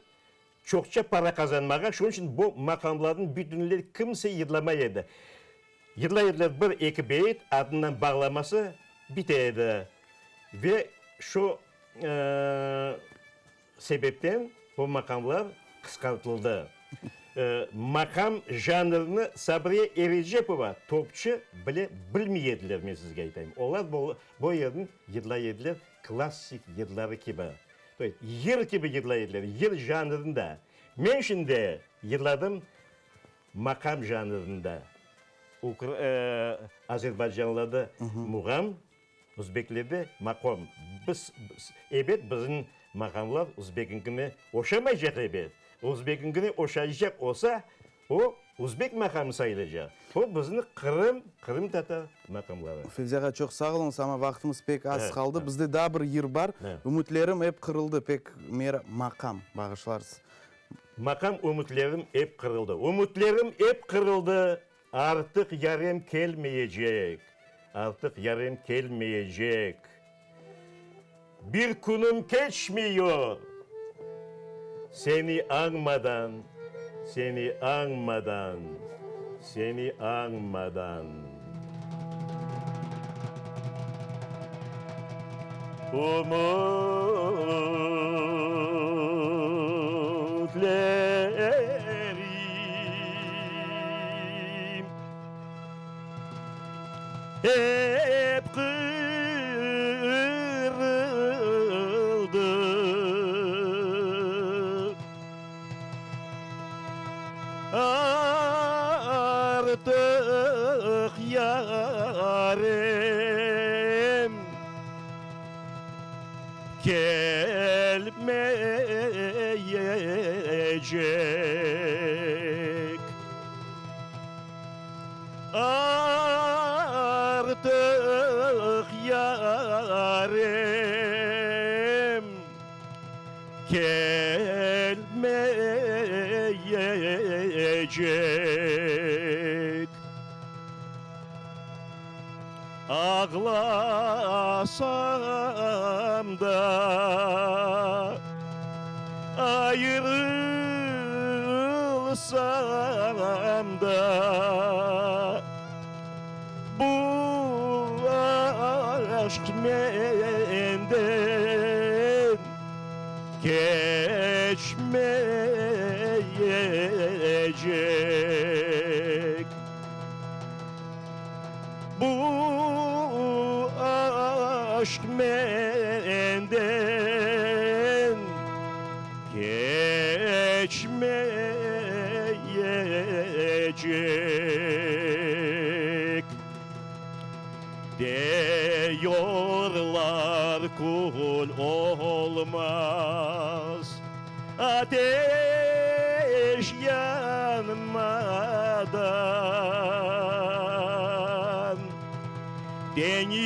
Çoqça para qazanmağa, şunıñ içün bu maqamlarnıñ bütünley kimse yırlamay edi. Yırlay ediler bir, eki beyit, ardından bağlaması bite edi. Ve şu sebepten bu maqamlar qısqartıldı. Maqam janrını Sabriye Erecepova, topçı, bile bilmey ediler, men sizge aytayım. Olar bu yerni yırlay ediler klassik yırları kibi. To est, yır kibi yırlay ediler, yır janrında. Men şimdi yırladım maqam janrında. Ukr, azerbaycanlarda muğam, uzbeklerde maqom. Biz, ebet, bizim maqamlar uzbekinkine oşamaycaq, ebet. Uzbekinkine oşaycaq olsa, o, uzbek maqamı sayılacaq. O, bizni qırım, qırımtatar maqamları. Fevzi ağa, çoq sağ oluñız, amma vaqtımız pek az qaldı. Bizde daa bir yır bar, Ümütlerim ep qırıldı, pek mer maqam, bağışlarsız. Maqam Ümütlerim ep qırıldı. Ümütlerim ep qırıldı, artıq yarem kelmeyecek, artıq yarem kelmeyecek. Bir künüm keçmiyor seni añmadan, seni añmadan, seni añmadan. Ümütlerim hep qırıldı. Artıq yarem kelmeyecek. Artıq yarem kelmeyecek. Ağlasam da, ayırılsam da, bu aşq menden keçmeyecek. Bu aşq menden keçmeyecek. Deyorlar kül olmaz ateş yanmadan, Deñizler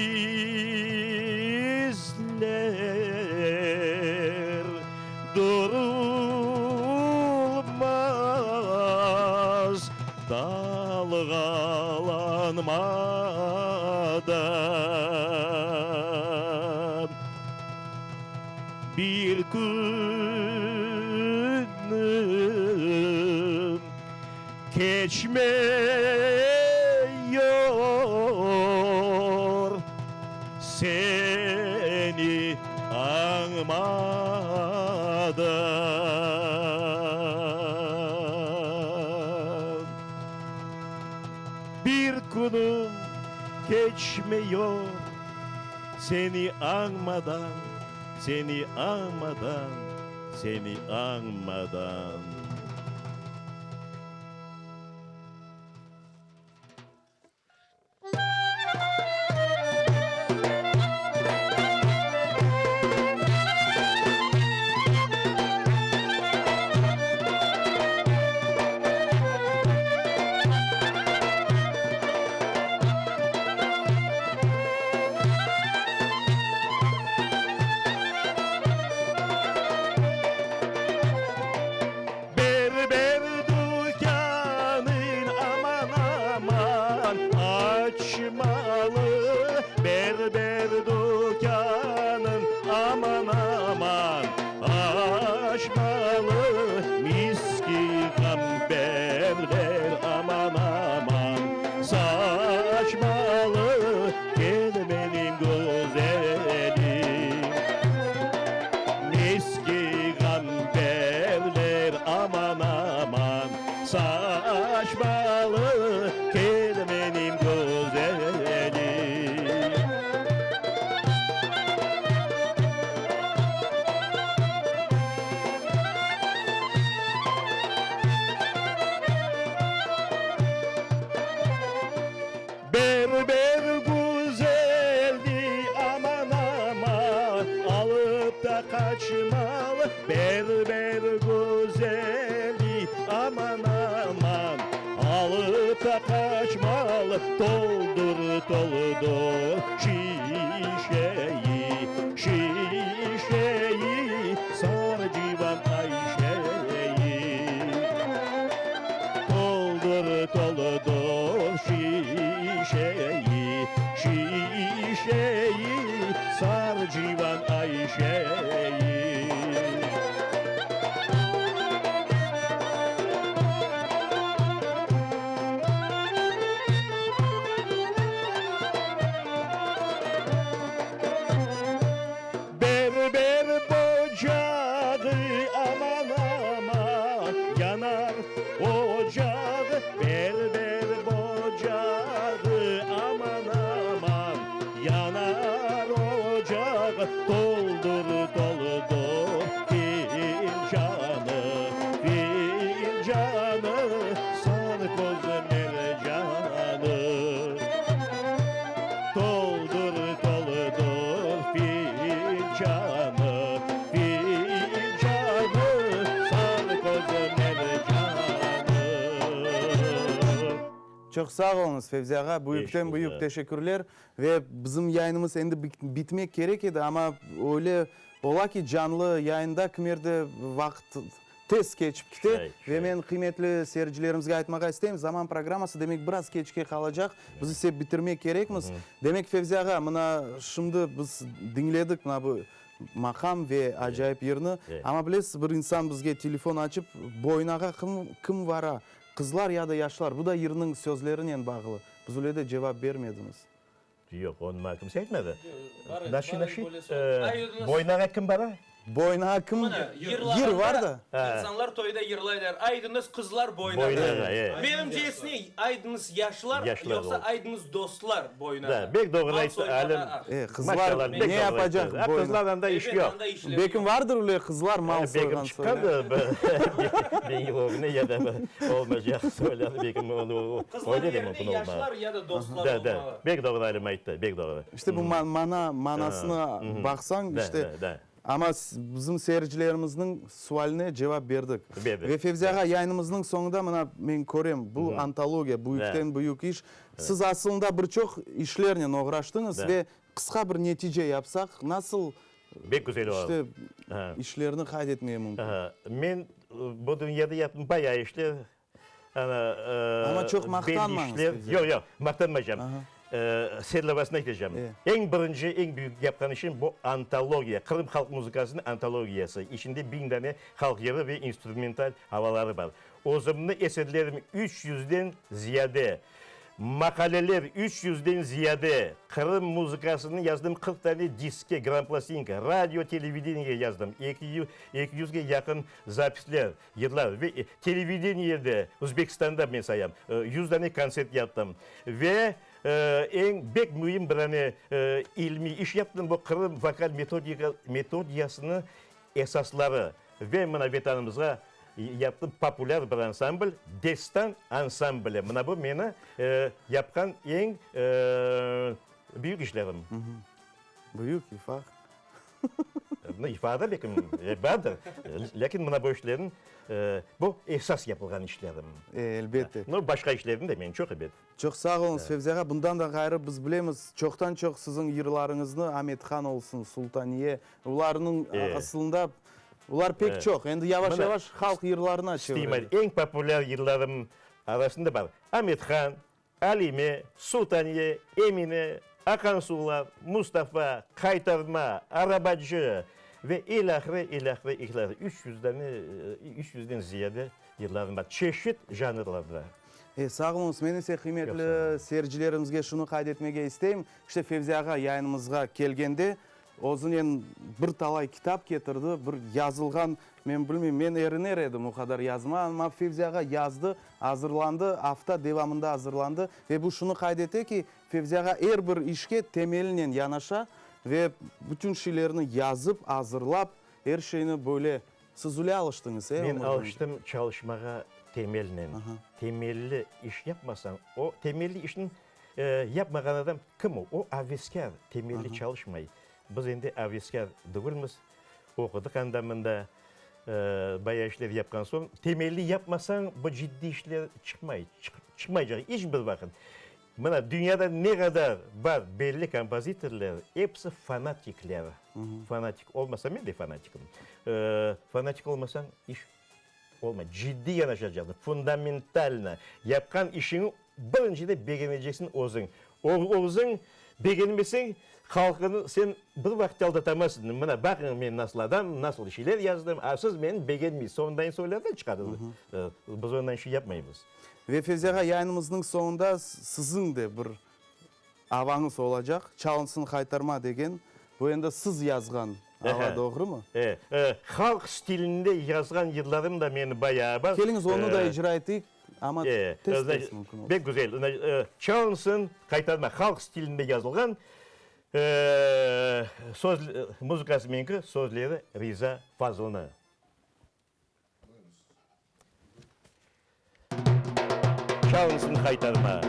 durulmaz dalğalanmadan. Bir künüm keçmeyur seni añmadan. Bir künüm keçmeyur seni añmadan, seni añmadan, seni añmadan. Berber dükânın aman aman açmalı, Berber dükânın aman aman açmalı, Miski ğamberler aman aman saçmalı, Gel benim güzelim. Miski ğamberler aman aman saçmalı, Gel benim güzelim. Berber güzeldi aman aman alıp da qaçmalı, Berber güzeldi aman aman alıp da qaçmalı, Toldur, toldur şişeyi, şişeyi, sar civan Ayşeyi. Toldur, toldur şişeyi, şişeyi, sar civan Ayşeyi. Toldur, toldur fincanı, fincanı, Sar köz mercanı. Toldur, toldur fincanı, fincanı, Sar köz mercanı. Çoq sağ oluñız, Fevzi ağa, büyükten büyük teşekkürler. Ve bizim yayınımız endi bitmek kerek edi, amma öyle ola ki, canlı yayında kimerde vaqıt tez keçip kite. Ve men qıymetli seyircilerimizge aytmağa isteyim, Zaman programması, demek, biraz keçke qalacaq, biz ise bitirmek kerekmiz. Demek, Fevzi ağa, mına şimdi biz diñledik mına bu maqam ve acayip yırnı, amma bilesiz, bir insan bizge telefon açıp, Boynağa kim vara, qızlar ya da yaşlar, bu da yırnıñ sözlerinen bağlı. Biz öyle de cevap bermediñiz. Yoq, onı maña kimse aytmadı. Naşi, naşi, Boynağa kim bara? Boynağa kim? Yır var da. İnsanlar toyda yırlaylar, Aydıñız, qızlar, boynağa. Menimcesine, aydıñız, yaşlar, yoqsa aydıñız, dostlar, boynağa. Da, bek doğru ayttı Alim. E, qızlar ne yapacaq boyna? Qızlar anda iş yoq. Bekim vardır öyle qızlar mal soyğan Bekim çıqqandır bir yıl ögüne ya da olmaycaq soylanı bekim Qızlar yerine yaşlar ya da dostlar olmalı. Da, bek doğru Alim ayttı, bek doğru. İşte bu mana, manasına baqsañ, işte, amma bizim seyircilerimizniñ sualine cevap berdik. Berdik. Ve Fevzi ağa, yayınımıznıñ soñunda mına men körem, bu antologiya, büyükten büyük iş. Siz asılında bir çoq işlernen oğraştıñız ve qısqa bir netice yapsaq, nasıl Bek güzel ola. İşte, işlerni qayd etmege mümkün. Men bu dünyada yaptım bayağı işler. Ana, Amma çoq maqtanmañız. Yoq, yoq, maqtanmaycam. Serlevasını aytacam. Eñ birinci, eñ büyük yapqan işim bu antologiya, Qırım halq muzıkasınıñ antologiyası. İçinde biñ dane halq yırı ve instrumental avaları bar. Özümniñ eserlerim üç yüzden ziyade. Maqaleler üç yüzden ziyade, Qırım muzıkasını yazdım 40 tane diskke, granplastinka, radio, televideniyege yazdım eki yüzge yaqın zapisler, yırlar ve televideniyede, Özbekistanda men sayam, yüz dane kontsert yaptım. Ve eñ bek müim bir dane ilmiy iş yaptım, bu Qırım vokal metodikasını esasları ve mına Vetanımızğa yaptım populâr bir ansambl, Destan ansambli. Mına bu meni yapqan eñ büyük işlerim. Büyük ifa. İfa da lâkin bardır. Lâkin mına bu işlerim, bu esas yapılğan işlerim. Elbette. No, başqa işlerim de menim çoq ebet. Çoq sağ oluñız, Fevzi ağa. Bundan da ğayrı biz bilemiz, çoqtan-çoq siziñ yırlarıñıznı, Amethan olsun, Sultaniye, olarnıñ asılında olar pek çoq. Endi yavaş-yavaş halq yırlarına çevirildi. Eñ populâr yırlarım arasında bar, Amethan, Alime, Sultaniye, Emine, Aqan suvlar, Mustafa, Qaytarma, Arabacı ve ilâhre, ilâhre, ilâhre. 300 dane, 300-den ziyade yırlarım bar, çeşit janrlarda. E, sağ oluñız. Men ise qıymetli seyircilerimizge şunı qayd etmege isteyim, işte Fevzi ağa yayınımızğa kelgende özünen bir talay kitap ketirdi, bir yazılğan, men bilmeyim, men eriner edim o qadar yazma, amma Fevzi ağa yazdı, azırlandı, afta devamında azırlandı ve bu şunı qayd ete ki, Fevzi ağa er bir işke temelinen yanaşa ve bütün şeylerni yazıp, azırlap, er şeyni böyle Siz öyle alıştıñız, e, Men ömür boyu? alıştım çalışmağa temelnen. Temelli iş yapmasañ, o temelli işni yapmağan adam kim o? O aveskâr, temelli çalışmay. Biz endi aveskâr degilmiz, oqudıq anda-mında, bayağı işler yapqan soñ, temelli yapmasañ, bu ciddiy işler çıqmay, çıqmaycaq iç bir vaqıt. Mına, dünyada ne qadar bar belli kompozitorlar, episi fanatikler. Fanatik olmasa, men de fanatikim. Fanatik olmasañ, iş olmay. Ciddiy yanaşacaqsıñ, fundamentalno. Yapqan işiñi birincide begeneceksiñ özüñ. Özüñ begenmeseñ, halqını sen bir vaqıt aldatamazsıñ. Mına, baqıñ, men nasıl adam, nasıl şeyler yazdım, a siz meni begenmeysiz. Ondan soylardan çıqadı. Biz ondan şey yapmaymız. Ve Fevzi ağa, yayınımıznıñ soñunda siziñ de bir avañız olacaq, Çalınsın haytarma degen, bu endi siz yazğan ava, doğrumı? E, halq stilinde yazğan yırlarım da meni bayağı bar. Keliñiz, onı da icra eteyik, amma tez-tez mümkün olsa. Pek güzel. Çalınsın qaytarma halq stilinde yazılğan. Söz, muzıkası meñki, sözleri Riza Fazılnıñ. Çalınsın haytarma.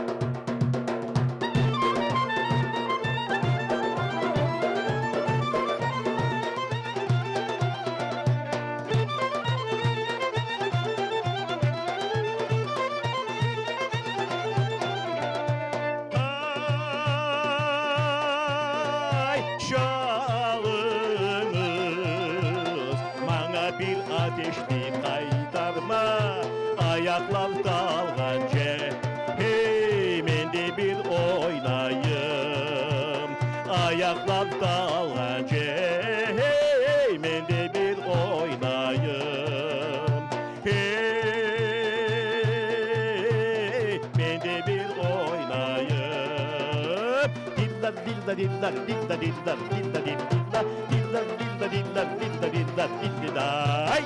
Ay, çalıñız maña bir ateşli qaytarma, Ayaqlar talğance, hey, men de bir oynayım. Ayaqlar talğance, hey, men de bir oynayım. Hey, men de bir oynayım. Dilla, dilla, dilla, dilla, dilla, dilla, dilla, dilla, dilla, dilla, dilla, dilla, dilla, ay!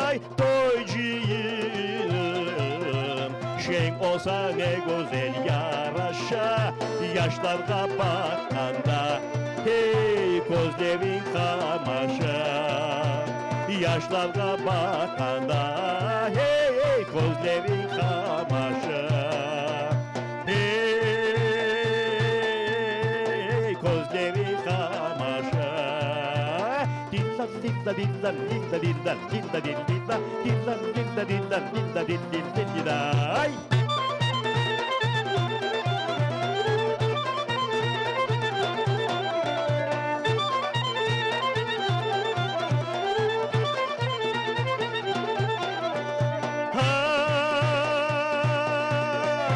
Ay, toy cıyınım, şeñ olsa ne güzel yaraşa, Yaşlarğa baqqanda, hey, közleriñ qamaşa. Yaşlarğa baqqanda, hey, közleriñ qamaşa. Hey, közleri qamaşa. Dilla, dilla, dilla, dilla, dilla, dilla, dilla, dilla, dilla, dilla, dilla, dilla, dilla, ay!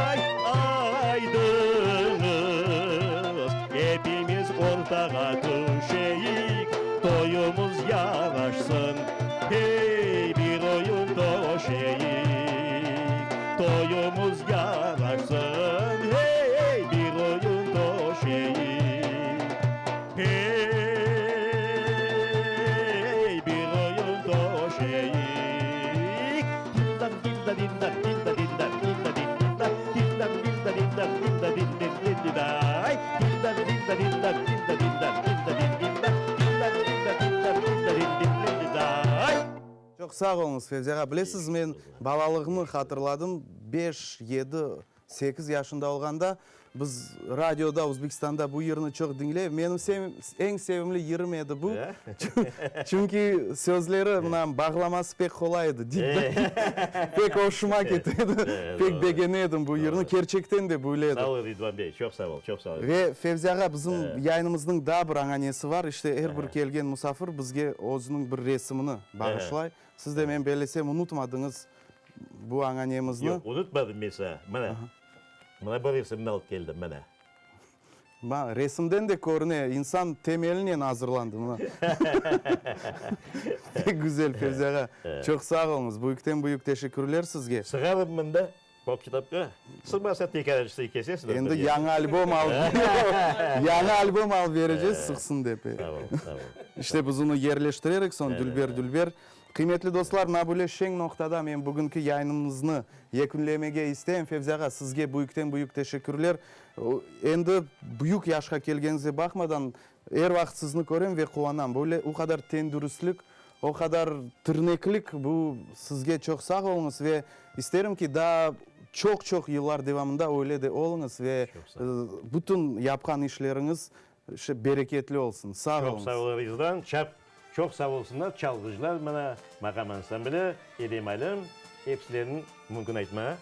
Ay, aydıñız, epimiz ortağa tüşeyik, Toyumız yaraşsın, hey, bir oyun töşeyik. Toyumız yaraşsın, hey, bir oyun töşeyik. Hey, bir oyun töşeyik. Dilla, dilla, dilla, dilla, dilla, dilla, dilla, dilla, dilla, dilla, dilla, dilla, dilla, ay. Dilla, dilla, dilla, dilla, dilla, dilla, dilla, dilla, dilla, dilla, dilla, dilla, dilla, ay. Çoq sağ oluñız, Fevzi ağa. Bilesiz, men balalığımı hatırladım, beş, yedi, Sekiz yaşında olğanda biz radioda Uzbekistanda bu yırnı çoq diñley. Menim eñ sevimli yırım edi bu. Çünki sözleri, mına, bağlaması pek qolay edi. Pek oşuma kete edi. Pek begene edim bu yırnı. Kerçekten de böyle edi. Sağ ol, Ridvan bey, çoq sağ ol, çoq sağ ol. Ve Fevzi ağa, bizim yayınımıznıñ daa bir añanesi var. İşte, er bir kelgen musafir bizge özüniñ bir resimini bağışlay. Siz de, men bellesem, unutmadıñız Bu añanemizni. Yoq, unutmadım men saña. Mına, mına bu resimni alıp keldim, mına. Ma, resimden de körüne, insan temelinen azırlandı, mına. Pek güzel, Fevzi ağa. Çoq sağ oluñız. Büyükten büyük teşekkürler sizge. Sığarım mında, pop kitapqa. Sığmasa tekrar kesesiñ. Endi yañı albom alıp, yañı albom alıp bereceğiz, sığsın dep. Sağ ol, sağ ol. İşte biz onı yerleştirerek soñ, dülber-dülber. Qıymetli dostlar, mına böyle şeñ noqtada men bugünki yayınımıznı yekünlemege isteyim. Fevzi ağa, sizge büyükten-büyük teşekkürler. Endi büyük yaşqa kelgeniñizge baqmadan, er vaqıt sizni körem ve quvanam. Böyle o qadar tendüristlik, o qadar tirneklik, bu sizge çoq sağ oluñız ve isterim ki, daa çoq-çoq yıllar devamında öyle de oluñız ve bütün yapqan işleriñiz İşte bereketli olsun. Sağ Çoq sağ oluñız. ol Rizvan. Çap çoq sağ olsunlar çalğıcılar mına maqam ansambli, Edem Alim, epsileriniñ mümkün aytma.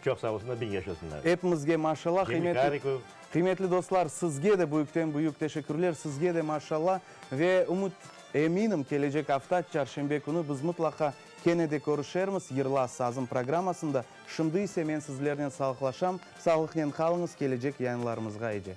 Çoq sağ olsunlar, biñ yaşasınlar. Epimizge maşallah. Cemil Qıymetli Karikov. Qıymetli dostlar, sizge de büyükten büyük teşekkürler, sizge de maşallah. Ve ümüt eminim, kelecek afta, çarşenbe künü biz mıtlaqa kene de körüşermiz Yırla sazım programmasında. Şimdi ise men sizlernen sağlıqlaşam. Sağlıqnen qalıñız, kelecek yayınlarımızğa ece.